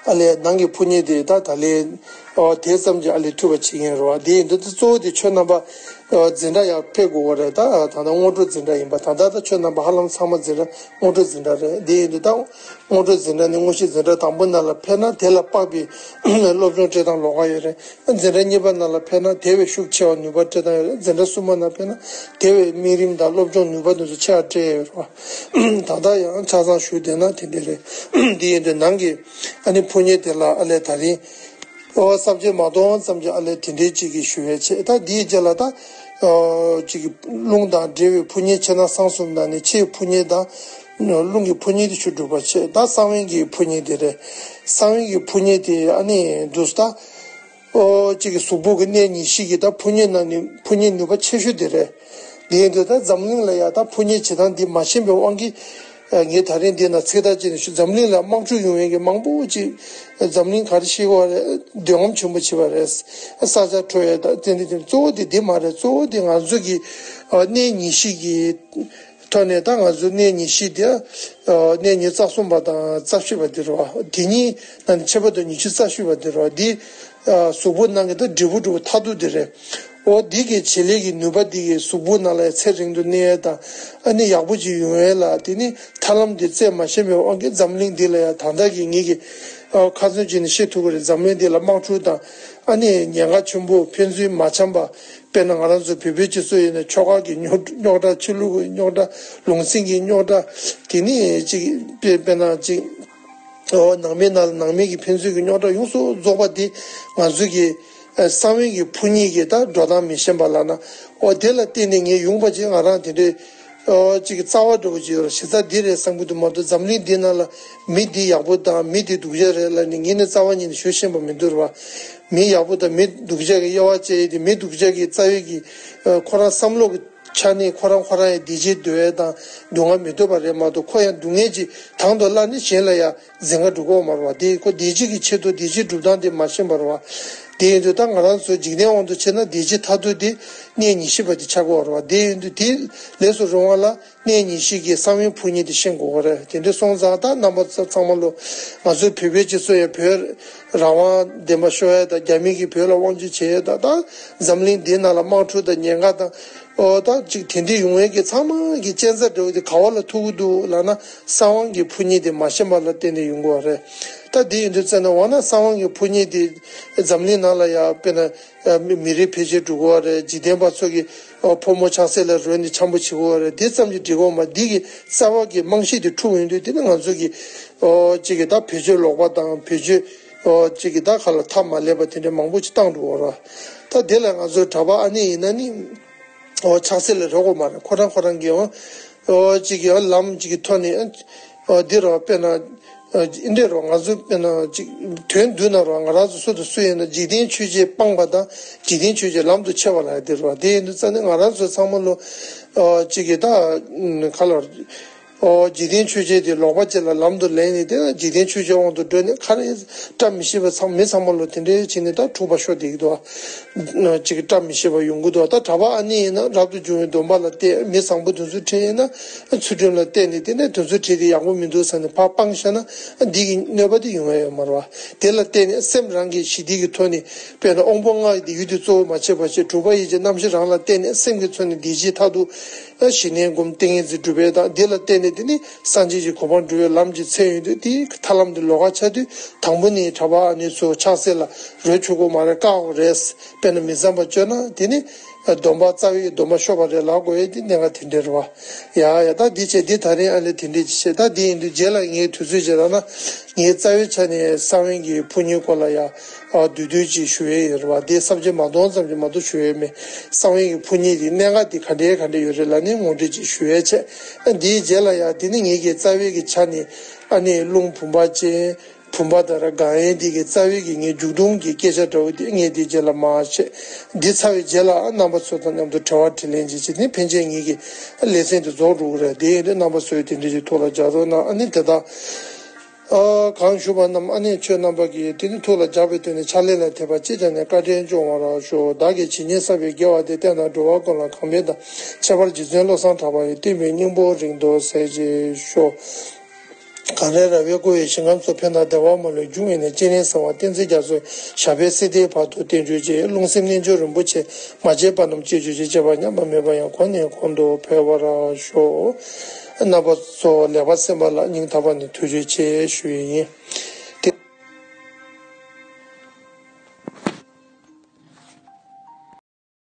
ཨ་ལས་ནང་གི་ཕོ་ཉ་དེ་ད་ད་ལས་འོ་དེ་ཙམ་གྱིས་ཨ་ལས་འཐུས་པ་བྱེད་མཁན་རེད་བ། དེ་ཡིན་དུས་ད་གཙོ་བོ་དེ་ཁྱོད་རྣམ་པ་འཛིན་གྲྭ་ཡར་ཕེབས་དགོས་པ་རེད། ད་ད་ལྟ་སྔོན་འགྲོ་འཛིན་གྲྭ་ཡིན་པ། ད་ལྟ་ད་ཁྱོད་རྣམ་པ་ཧ་ལམ་ཚང་མ་འཛིན་གྲྭ་སྔོན་འགྲོ་འཛིན་གྲྭ་རེད། དེ་ཡིན་དུས་ད་སྔོན་འགྲོ་འཛིན་གྲྭ་ནས་དངོས་གཞི་འཛིན་གྲྭ་དང་པོ་ནང་ལ་ཕེབས་ན་དེ་ལ་དཔག་པའི་སློབ་སྦྱོང་སྤྲད་སྟངས་ལོགས་ཀ་ཡོད་རེད། འཛིན་གྲྭ་གཉིས་པ་ནང་ལ་ཕེབས་ན་དེ་བས་ཤུགས་ཆེ་བ་ནུས་པ་སྤྲད་སྟངས་ཡོད་རེད། འཛིན་གྲྭ་གསུམ་པ་ནང་ཕེབས་ན་དེ་བས་དམིགས་རིམ་དང་སློབ་སྦྱོང་ནུས་པ་དེ་ཚོ་ཆེ་བ་སྤྲད་ཡོད་རེད་བ། ད་ལྟ་ཡང་ཆ་ཚང་ཞུ་བསྡད་ན་དེ་འདྲ་རེད། འདི་ཡིན་དུས་ནང་གི་ཨ་ནི་ཕོ་ཉ་དེ་ལ་ཨ་ལས་ད་རིང་ཨོ་བསམ་ཚུལ་མ་གཏོང་ཙམ་གྱི་ཨ་ལས་དེ་འདྲའི་ཅིག་གི་ཞུ་བའི་ཆེད། ད་འདིའི་རྗེས་ལ་ད་ཨོ་ཅིག་གི་རླུང་དང་འབྲེལ་བའི་ཕོ་ཉའི་ཕྱི་ནང་གསང་གསུམ་ནང་ནས་ཕྱིའི་ཕོ་ཉ་དང་རླུང་གི་ཕོ་ཉ་དེ་ཞུ་སྒྲུབ་པ་བྱེད། ད་གསང་བའི་གི་ཕོ་ཉ་དེ་རེད། གསང་བའི་གི་ཕོ་ཉ་དེ་ཨ་ནི་འདུག་ད། ཨོ་གཅིག་གི་གཟུགས་པོ་གི་གནས་ཉི་ཤུ་གི་ད་ཕོ་ཉའི་ནང་ནས་ཕོ་ཉའི་ནུས་པ་ཆེ་ཤོས་དེ་རེད། དེ་ཡིན་དུས་ད་འཛམ་གླིང་ལ་ཡ་ད་ཕོ་ཉའི་བྱེད་སྟངས་འདི་མ་ཤེས་པའི་དབང་གིས། ངས་ད་རིང་འདི་ན་ཚིག་ཐག་བཅད་ནས་ཞུ། འཛམ་གླིང་ལ་དམག་འཁྲུག་ཡོང་ཡས་ཀྱི་མང་པོ་ཅིག་འཛམ་གླིང་ག་རེ་ཤེས་ཀྱི་ཡོད་རེད། འདོད་རྔམ་ཆེན་པོ་བྱེད་པ་རེད། ས་ཆ་འཕྲོག་ཡས་ད་དེ་འདི་དེ་གཙོ་བོ་དེ་འདི་མ་རེད། གཙོ་བོ་དེ་ང་ཚོ་གི་གནས་ཉི་ཤུ་གི་ཐོག་ནས་ད་ང་ཚོ་གནས་ཉི་ཤུ་དེ། གནས་ཉི་ཤུ་རྩ་གསུམ་པ་དང་རྩ་བཞི་པ་དེ་རེད་བ། དེ་གཉིས་ནང་ནས་ཁྱད་པར་དུ་ཉི་ཤུ་རྩ་བཞི་པ་དེ་རེད་བ། འདི་གཟུགས་པོ་ནང་གི་ད་འབྲས་བུ་འགྲུབ་པའི་མཐར་ཐུག་དེ་རེད། འོ་འདི་གི་བྱེད་ལས་ཀྱི་ནུས་པ་འདི་གི་གཟུགས་པོ་ནང་ལ་ཚེ་རིང་དུ་གནས་ཡས་དང་། ཨ་ནི་ཡག་པོ་ཅིག་ཡོང་ཡས་ལ་དེ་ནི་ཐབས་ལམ་འདི་བཙལ་མ་ཤེས་པའི་དབང་གིས་འཛམ་གླིང་འདི་ལ་ཡང་ད་ལྟ་གི་ངེད་ཀྱི་ཁ་ཚོན་བྱས་ནས་བཤད་ཐུབ་ཀྱི་རེད། འཛམ་གླིང་འདི་ལ་དམག་འཁྲུག་དང་། ཨ་ནི་ཉེན་ཁ་ཆེན་པོ་ཕན་ཚུན་མ་འཆམ་པ། དཔེར་ན་ང་རང་ཚོ་བོད་པའི་སྤྱི་ཚོགས་ཡིན་ན་ཆོལ་ཁ་གི་རྙོག་རྙོག་དྲ། ཆོས་ལུགས་ཀྱི་རྙོག་དྲ། ལུང་ཚན་གྱི་རྙོག་དྲ། དེ་ནས་ཅིག་དཔེ་དཔེར་ན་ཅིག་ཨོ་ནང་མི་ནང་ལ་ནང་མི་གི་ཕན་ཚུན་གྱི་རྙོག་དྲ་ཡོངས་སུ་རྫོགས་པ་དེ་ང་ཚོ་གི་ཨ་གསང་བའི་གི་ཕོ་ཉའི་གི་ད་འགྲོ་སྟངས་མི་ཤེས་པ་ལབ་ན། ཨོ་དེ་ལ་བརྟེན་ནས་ངས་ཡོང་པ་ཅིག་ང་རང་དེ་འདྲའི་ཨོ་ཅིག་གི་རྩ་བ་འདྲ་བོ་ཅིག་ཡོད་རེད། གཞི་རྩ་འདི་རེད་བསམ་གྱི་འདུག་མ་གཏོགས་འཛམ་གླིང་འདི་ནང་ལ་མི་འདི་ཡག་པོ་དང་མི་འདི་སྡུག་ཅག་རེད་ལབ་ནས་ངས་ནི་རྩ་བ་ཉིད་ནས་ཞུ་ཤེས་པ་མི་འདུག་རེད་བ། མི་ཡག་པོ་དང་མི་སྡུག་ཅག་གི་དབྱེ་བ་བཅད་ཡས་དེ། མི་སྡུག་ཅག་གི་རྩ་བའི་གི་ཨ་ཁོ་རང་བསམ་བློ་གི་ཆ་ནས་ཁོ་རང་ཁོ་རང་ཡང་བདེ་སྐྱིད་འདོད་ཡས་དང་སྡུག་བསྔལ་མི་འདོད་པ་རེད་མ་གཏོགས། ཁོ་ཡང་སྡུག་བསྔལ་ཅིག་དང་དུ་བླངས་ནས་གཞན་ལ་ཡང་འཛིན་ག་འགྲོ་གི་ཡོད་མ་རེད་བ། དེ་ཁོ་བདེ་སྐྱིད་ཀྱི་ཆེད་དུ་བདེ་སྐྱིད་སྒྲུབ་སྟངས་དེ་མ་ཤེས་པ་རེད་བ། དེ་ཡིན་དུས་ད་ང་རང་ཚོ་འཇིག་རྟེན་དབང་དུ་བྱས་ན་བདེ་སྐྱིད་མཐར་ཐུག་དེ་གནས་ཉེར་བཞི་པ་དེ་ཆགས་ཀྱི་ཡོད་རེད་བ། དེ་ཡིན་དུས་དེ་ལས་སུ་རུང་བ་ལ་གནས་ཉེར་བཞི་གི་གསང་བའི་ཕོ་ཉ་དེ་ཤེས་དགོས་པ་རེད། དེ་འདྲ་སོང་ཙང་ད་རྣམ་པ་ཚོ་ཚང་མ་ལོ། ང་ཚོའི་བོད་པའི་སྤྱི་ཚོགས་ཡང་བོད་རང་དབང་བདེན་པ་ཤོར་ཡ་དང་། རྒྱ་མི་གིས་བོད་ལ་དབང་སྒྱུར་བྱེད་ཡ་དང་། ད་འཛམ་གླིང་འདིའི་ནང་ལ་དམག་འཁྲུག་དང་ཉེན་ཁ་དང་། ཨོ་ད་ཅིག་དེ་འདྲ་ཡོང་ཡས་ཀྱི་ཚང་མ་གི་གཅན་ཚ་འདྲ་བོ་དེ་ག་བ་ལ་ཐུག་གི་འདུག་ལབ་ན། གསང་བ་གི་ཕོ་ཉ་དེ་མ་ཤེས་པ་ལ་བརྟེན་ནས་ཡོང་གི་ཡོད་རེད། ད་དེ་ཡིན་དུས་ཙང་ན་འོ་ན་གསང་བ་གི་ཕོ་ཉ་དེ་འཛམ་གླིང་ནང་ལ་ཡ་དཔེར་ན་མི་མི་རིགས་བེད་སྤྱོད་འགྲོ་གི་ཡོད་རེད། འཇིག་རྟེན་པ་ཚོ་གི་ཕོ་མོ་ཆགས་སྲེད་ལ་རོལ་ནས་འཆམ་པོ་བྱེད་ཀྱི་ཡོད་རེད། དེ་ཙམ་གྱིས་འགྲིག་གི་ཡོད་མ། འདི་གི་རྩ་བ་གི་རྨང་གཞི་དེ་འཁྲུག་ཡོང་དུས། དེ་ནི་ང་ཚོ་གི་ཨོ་ཅིག་གི་ད་བེད་སྤྱོད་ལོག་པ་དང་། བེད་སྤྱོད་ཨོ་ཅིག་གི་ད་ག་ལ་ཐབས་མ་ལེགས་པ་དེ་འདྲ་མང་པོ་ཅིག་བཏང་འགྲོ་གི་ཡོད་རེད། ད་དེ་ལ་ང་ཚོ་གྲྭ་པ་ཨ་ནེ་ཡིན་ན་ནི། ཨོ་ཆགས་སྲེད་ལ་རོལ་དགོས་མ་རེད། ཁོ་རང་ཁོ་རང་གི་ཨོ་ཨོ་ཅིག་གི་ཨོ་ལམ་ཅིག་གི་ཐོག་ནས་ཨོ་འདི་རོ་དཔེར་ན་ཨོ་འདི་རོ་ང་ཚོ་དཔེར་ན་ཅིག་དོན་བསྡུས་ན་རོ། ང་རང་ཚོ་སུ་དང་སུ་ཡིན་ན་འཇིག་རྟེན་ཆོས་བརྒྱད་སྤངས་པ་དང་། འཇིག་རྟེན་ཆོས་བརྒྱད་ལམ་དུ་ཆས་པ་ལ་འདི་རོ། དེ་ཡིན་དུས་ཙང་ནས་ང་རང་ཚོ་ཚང་མ་ལོ་ཨོ་ཅིག་གི་ད་ག་ལ། ཨོ་འཇིག་རྟེན་ཆོས་བརྒྱད་དེ་ལོག་པ་ཅིག་ལ་ལམ་དུ་ལེན་ནས། དེ་ན་འཇིག་རྟེན་ཆོས་བརྒྱད་དབང་དུ་འགྲོ་ནས་ག་རེ་བཀྲ་མི་ཤིས་པ་ཚང་མི་ཚང་མ་ལོ་དེ་འདྲའི་བྱས་ནས་ད་འཁྲུག་པ་ཤོར་བསྡད་ཀྱི་འདུག་ཨ། ཅིག་བཀྲ་མི་ཤིས་པ་ཡོང་གི་འདུག་ད་གྲྭ་པ་ཨ་ནེ་ཡིན་ན་རབ་ཏུ་བྱུང་བའི་སྡོམ་པ་ལ་བརྟེན། མི་བཟང་པོ་དེ་ཚོའི་གྲས་ཡིན་ན་ཚུལ་ཁྲིམས་ལ་བརྟེན་ནས། དེ་ནས་དེ་ཚོའི་གྲས་དེ་ཡག་པོ་མི་འདུག་ཟེར་ནས་ཕར་སྤངས་བཞག་ན་འདི་གི་གནོད་པ་དེ་ཡོང་ཡ་ཡོད་མ་རེད་བ། དེ་ལ་བརྟེན་ནས་སེམས་རང་གི་ཞི་བདེ་གི་ཐོག་ནས། དཔེར་ན་དབང་པོ་ལྔ་ཡི་དེ་ཡུལ་དེ་གཙོ་བོ་མ་བྱས་པ་བྱས། དྲུག་པ་ཡིད་ཀྱི་རྣམ་ཤེས་རང་ལ་བརྟེན་ནས་སེམས་ཀྱི་ཚུལ་ནི་བདེ་སྐྱིད་མཐར་ཐུག་ཞི་གནས་སྒོམ་ཏིང་ངེ་འཛིན་སྒྲུབ་པའི་དང་། འདི་ལ་བརྟེན་ནས་དེ་ནི་སངས་རྒྱས་ཀྱི་གོ་འཕང་འགྲུབ་པའི་ལམ་གྱི་ཚད་ཡོད་དུས། དེའི་ཐར་ལམ་དེ་ལོགས་ཀ་ཆགས་དུས། དང་པོ་ནི་གྲྭ་པ་ཨ་ནེ་ཚོ་ཆགས་སྲེད་ལ་རོལ་ཆོག་གི་མ་རེད། བཀག་དགོས་རེད། དཔེར་ན་མི་བཟང་པ་བཅོས་ན་དེ་ནི་སྡོམ་པ་རྩ་བའི་སྡོམ་པ་ཤོར་བ་རེད་ལབ་དགོས་ཡས་དེ་གནད་འགག་དེ་འདྲ་རེད་བ། ཡ་ཡ། ད་འདི་བྱས། འདི་ད་རིང་ཨ་ལས་དེ་འདྲས་ཅིག་བྱས། ད་འདི་ཡིན་དུས་རྗེས་ལ་ངས་དུས་ཚོད་བྱས་ལ་ན། ངས་རྩ་བའི་ཆ་ནས་གསང་བའི་གི་ཕོ་ཉའི་སྐོར་ལ་ཡ་ཨ་བསྡུས་བསྡུས་ཅིག་ཞུ་ཡས་ཡོད་རེད་བ། དེ་ས་བཅད་མ་སྟོང་ཙམ་ཅིག་མ་གཏོགས་ཞུ་ཡས་མེད། གསང་བའི་གི་ཕོ་ཉའི་གི་གནད་འགག་དེ་ག་འདྲས་ག་འདྲས་ཡོད་རེད་ལབ་ནས་ངོ་སྤྲོད་ཅིག་ཞུ་ཡས་བྱས། ཨ་འདིའི་རྗེས་ལ་ཡ་དེ་ནི་ངེད་ཀྱི་རྩ་བའི་གི་ཆ་ནས་ཨ་ནི་རླུང་བུམ་པ་ཅན། བུམ་པ་དང་ར་གང་ཡིན་དེ་གི་རྩ་བའི་གི་ངའི་མཇུག་སྡོམ་གྱི་སྐད་ཆ་འདྲ་བོ་དེ་ངས་དེ་རྗེས་ལ་མར་བཤད། འདི་ཚར་བའི་རྗེས་ལ་རྣམ་པ་ཚོ་དང་མཉམ་དུ་དྲི་བ་དྲིས་ལན་ཅིག་བྱས་ནས་ཕན་ཆད་ངེད་ཀྱི་ལེ་ཚན་དེ་རྫོགས་འགྲོ་གི་རེད། དེ་ཡིན་དུས་རྣམ་པ་ཚོས་དེ་འདྲ་ཞིག་ཐུགས་ལ་འཇགས་རོགས་གནང་། ཨ་ནི་དེ་དག་ཨ་གང་ཞུ་བ་རྣམས་ཨ་ནི་ཁྱོད་རྣམ་པ་གིས་དེ་ནི་ཐུགས་ལ་འཇགས་པའི་དོན་ནི་ཕྱག་ལས་ལ་དད་པ་ཅི་བྱ་ནས་བཀའ་དྲིན་སྐྱོང་བར་ཤོག། བདག་གིས་ཇི་སྙེད་བསགས་པའི་དགེ་བ་དེ་བསྟན་དང་འགྲོ་བ་ཀུན་ལ་གང་ཕན་དང་། ཁྱད་པར་རྗེ་བཙུན་བློ་བཟང་གྲགས་པ་ཡི་བསྟན་པའི་སྙིང་པོ་རིང་དུ་གསལ་བྱེད་ཤོག། གངས་རི་ར་བས་བསྐོར་བའི་ཞིང་ཁམས་སུ། ཕན་དང་བདེ་བ་མ་ལུས་འབྱུང་བའི་གནས། སྤྱན་རས་གཟིགས་དབང་བསྟན་འཛིན་རྒྱ་མཚོ། ཞབས་པད་སྲིད་མཐའི་བར་དུ་བརྟན་གྱུར་ཅིག། རླུང་སེམས་རྣལ་འབྱོར་རིན་པོ་ཆེ། མ་སྐྱེས་པ་རྣམས་སྐྱེ་གྱུར་ཅིག། སྐྱེས་པ་ཉམས་པ་མེད་པ་ཡང་། གོང་ནས་གོང་དུ་འཕེལ་བར་ཤོག། རྣམ་པ་ཚོ་ལེགས་པར་གསན་པ་ལ་སྙིང་ཐག་པ་ནས་ཐུགས་རྗེ་ཆེ་ཞུ་ཡི་ཡིན།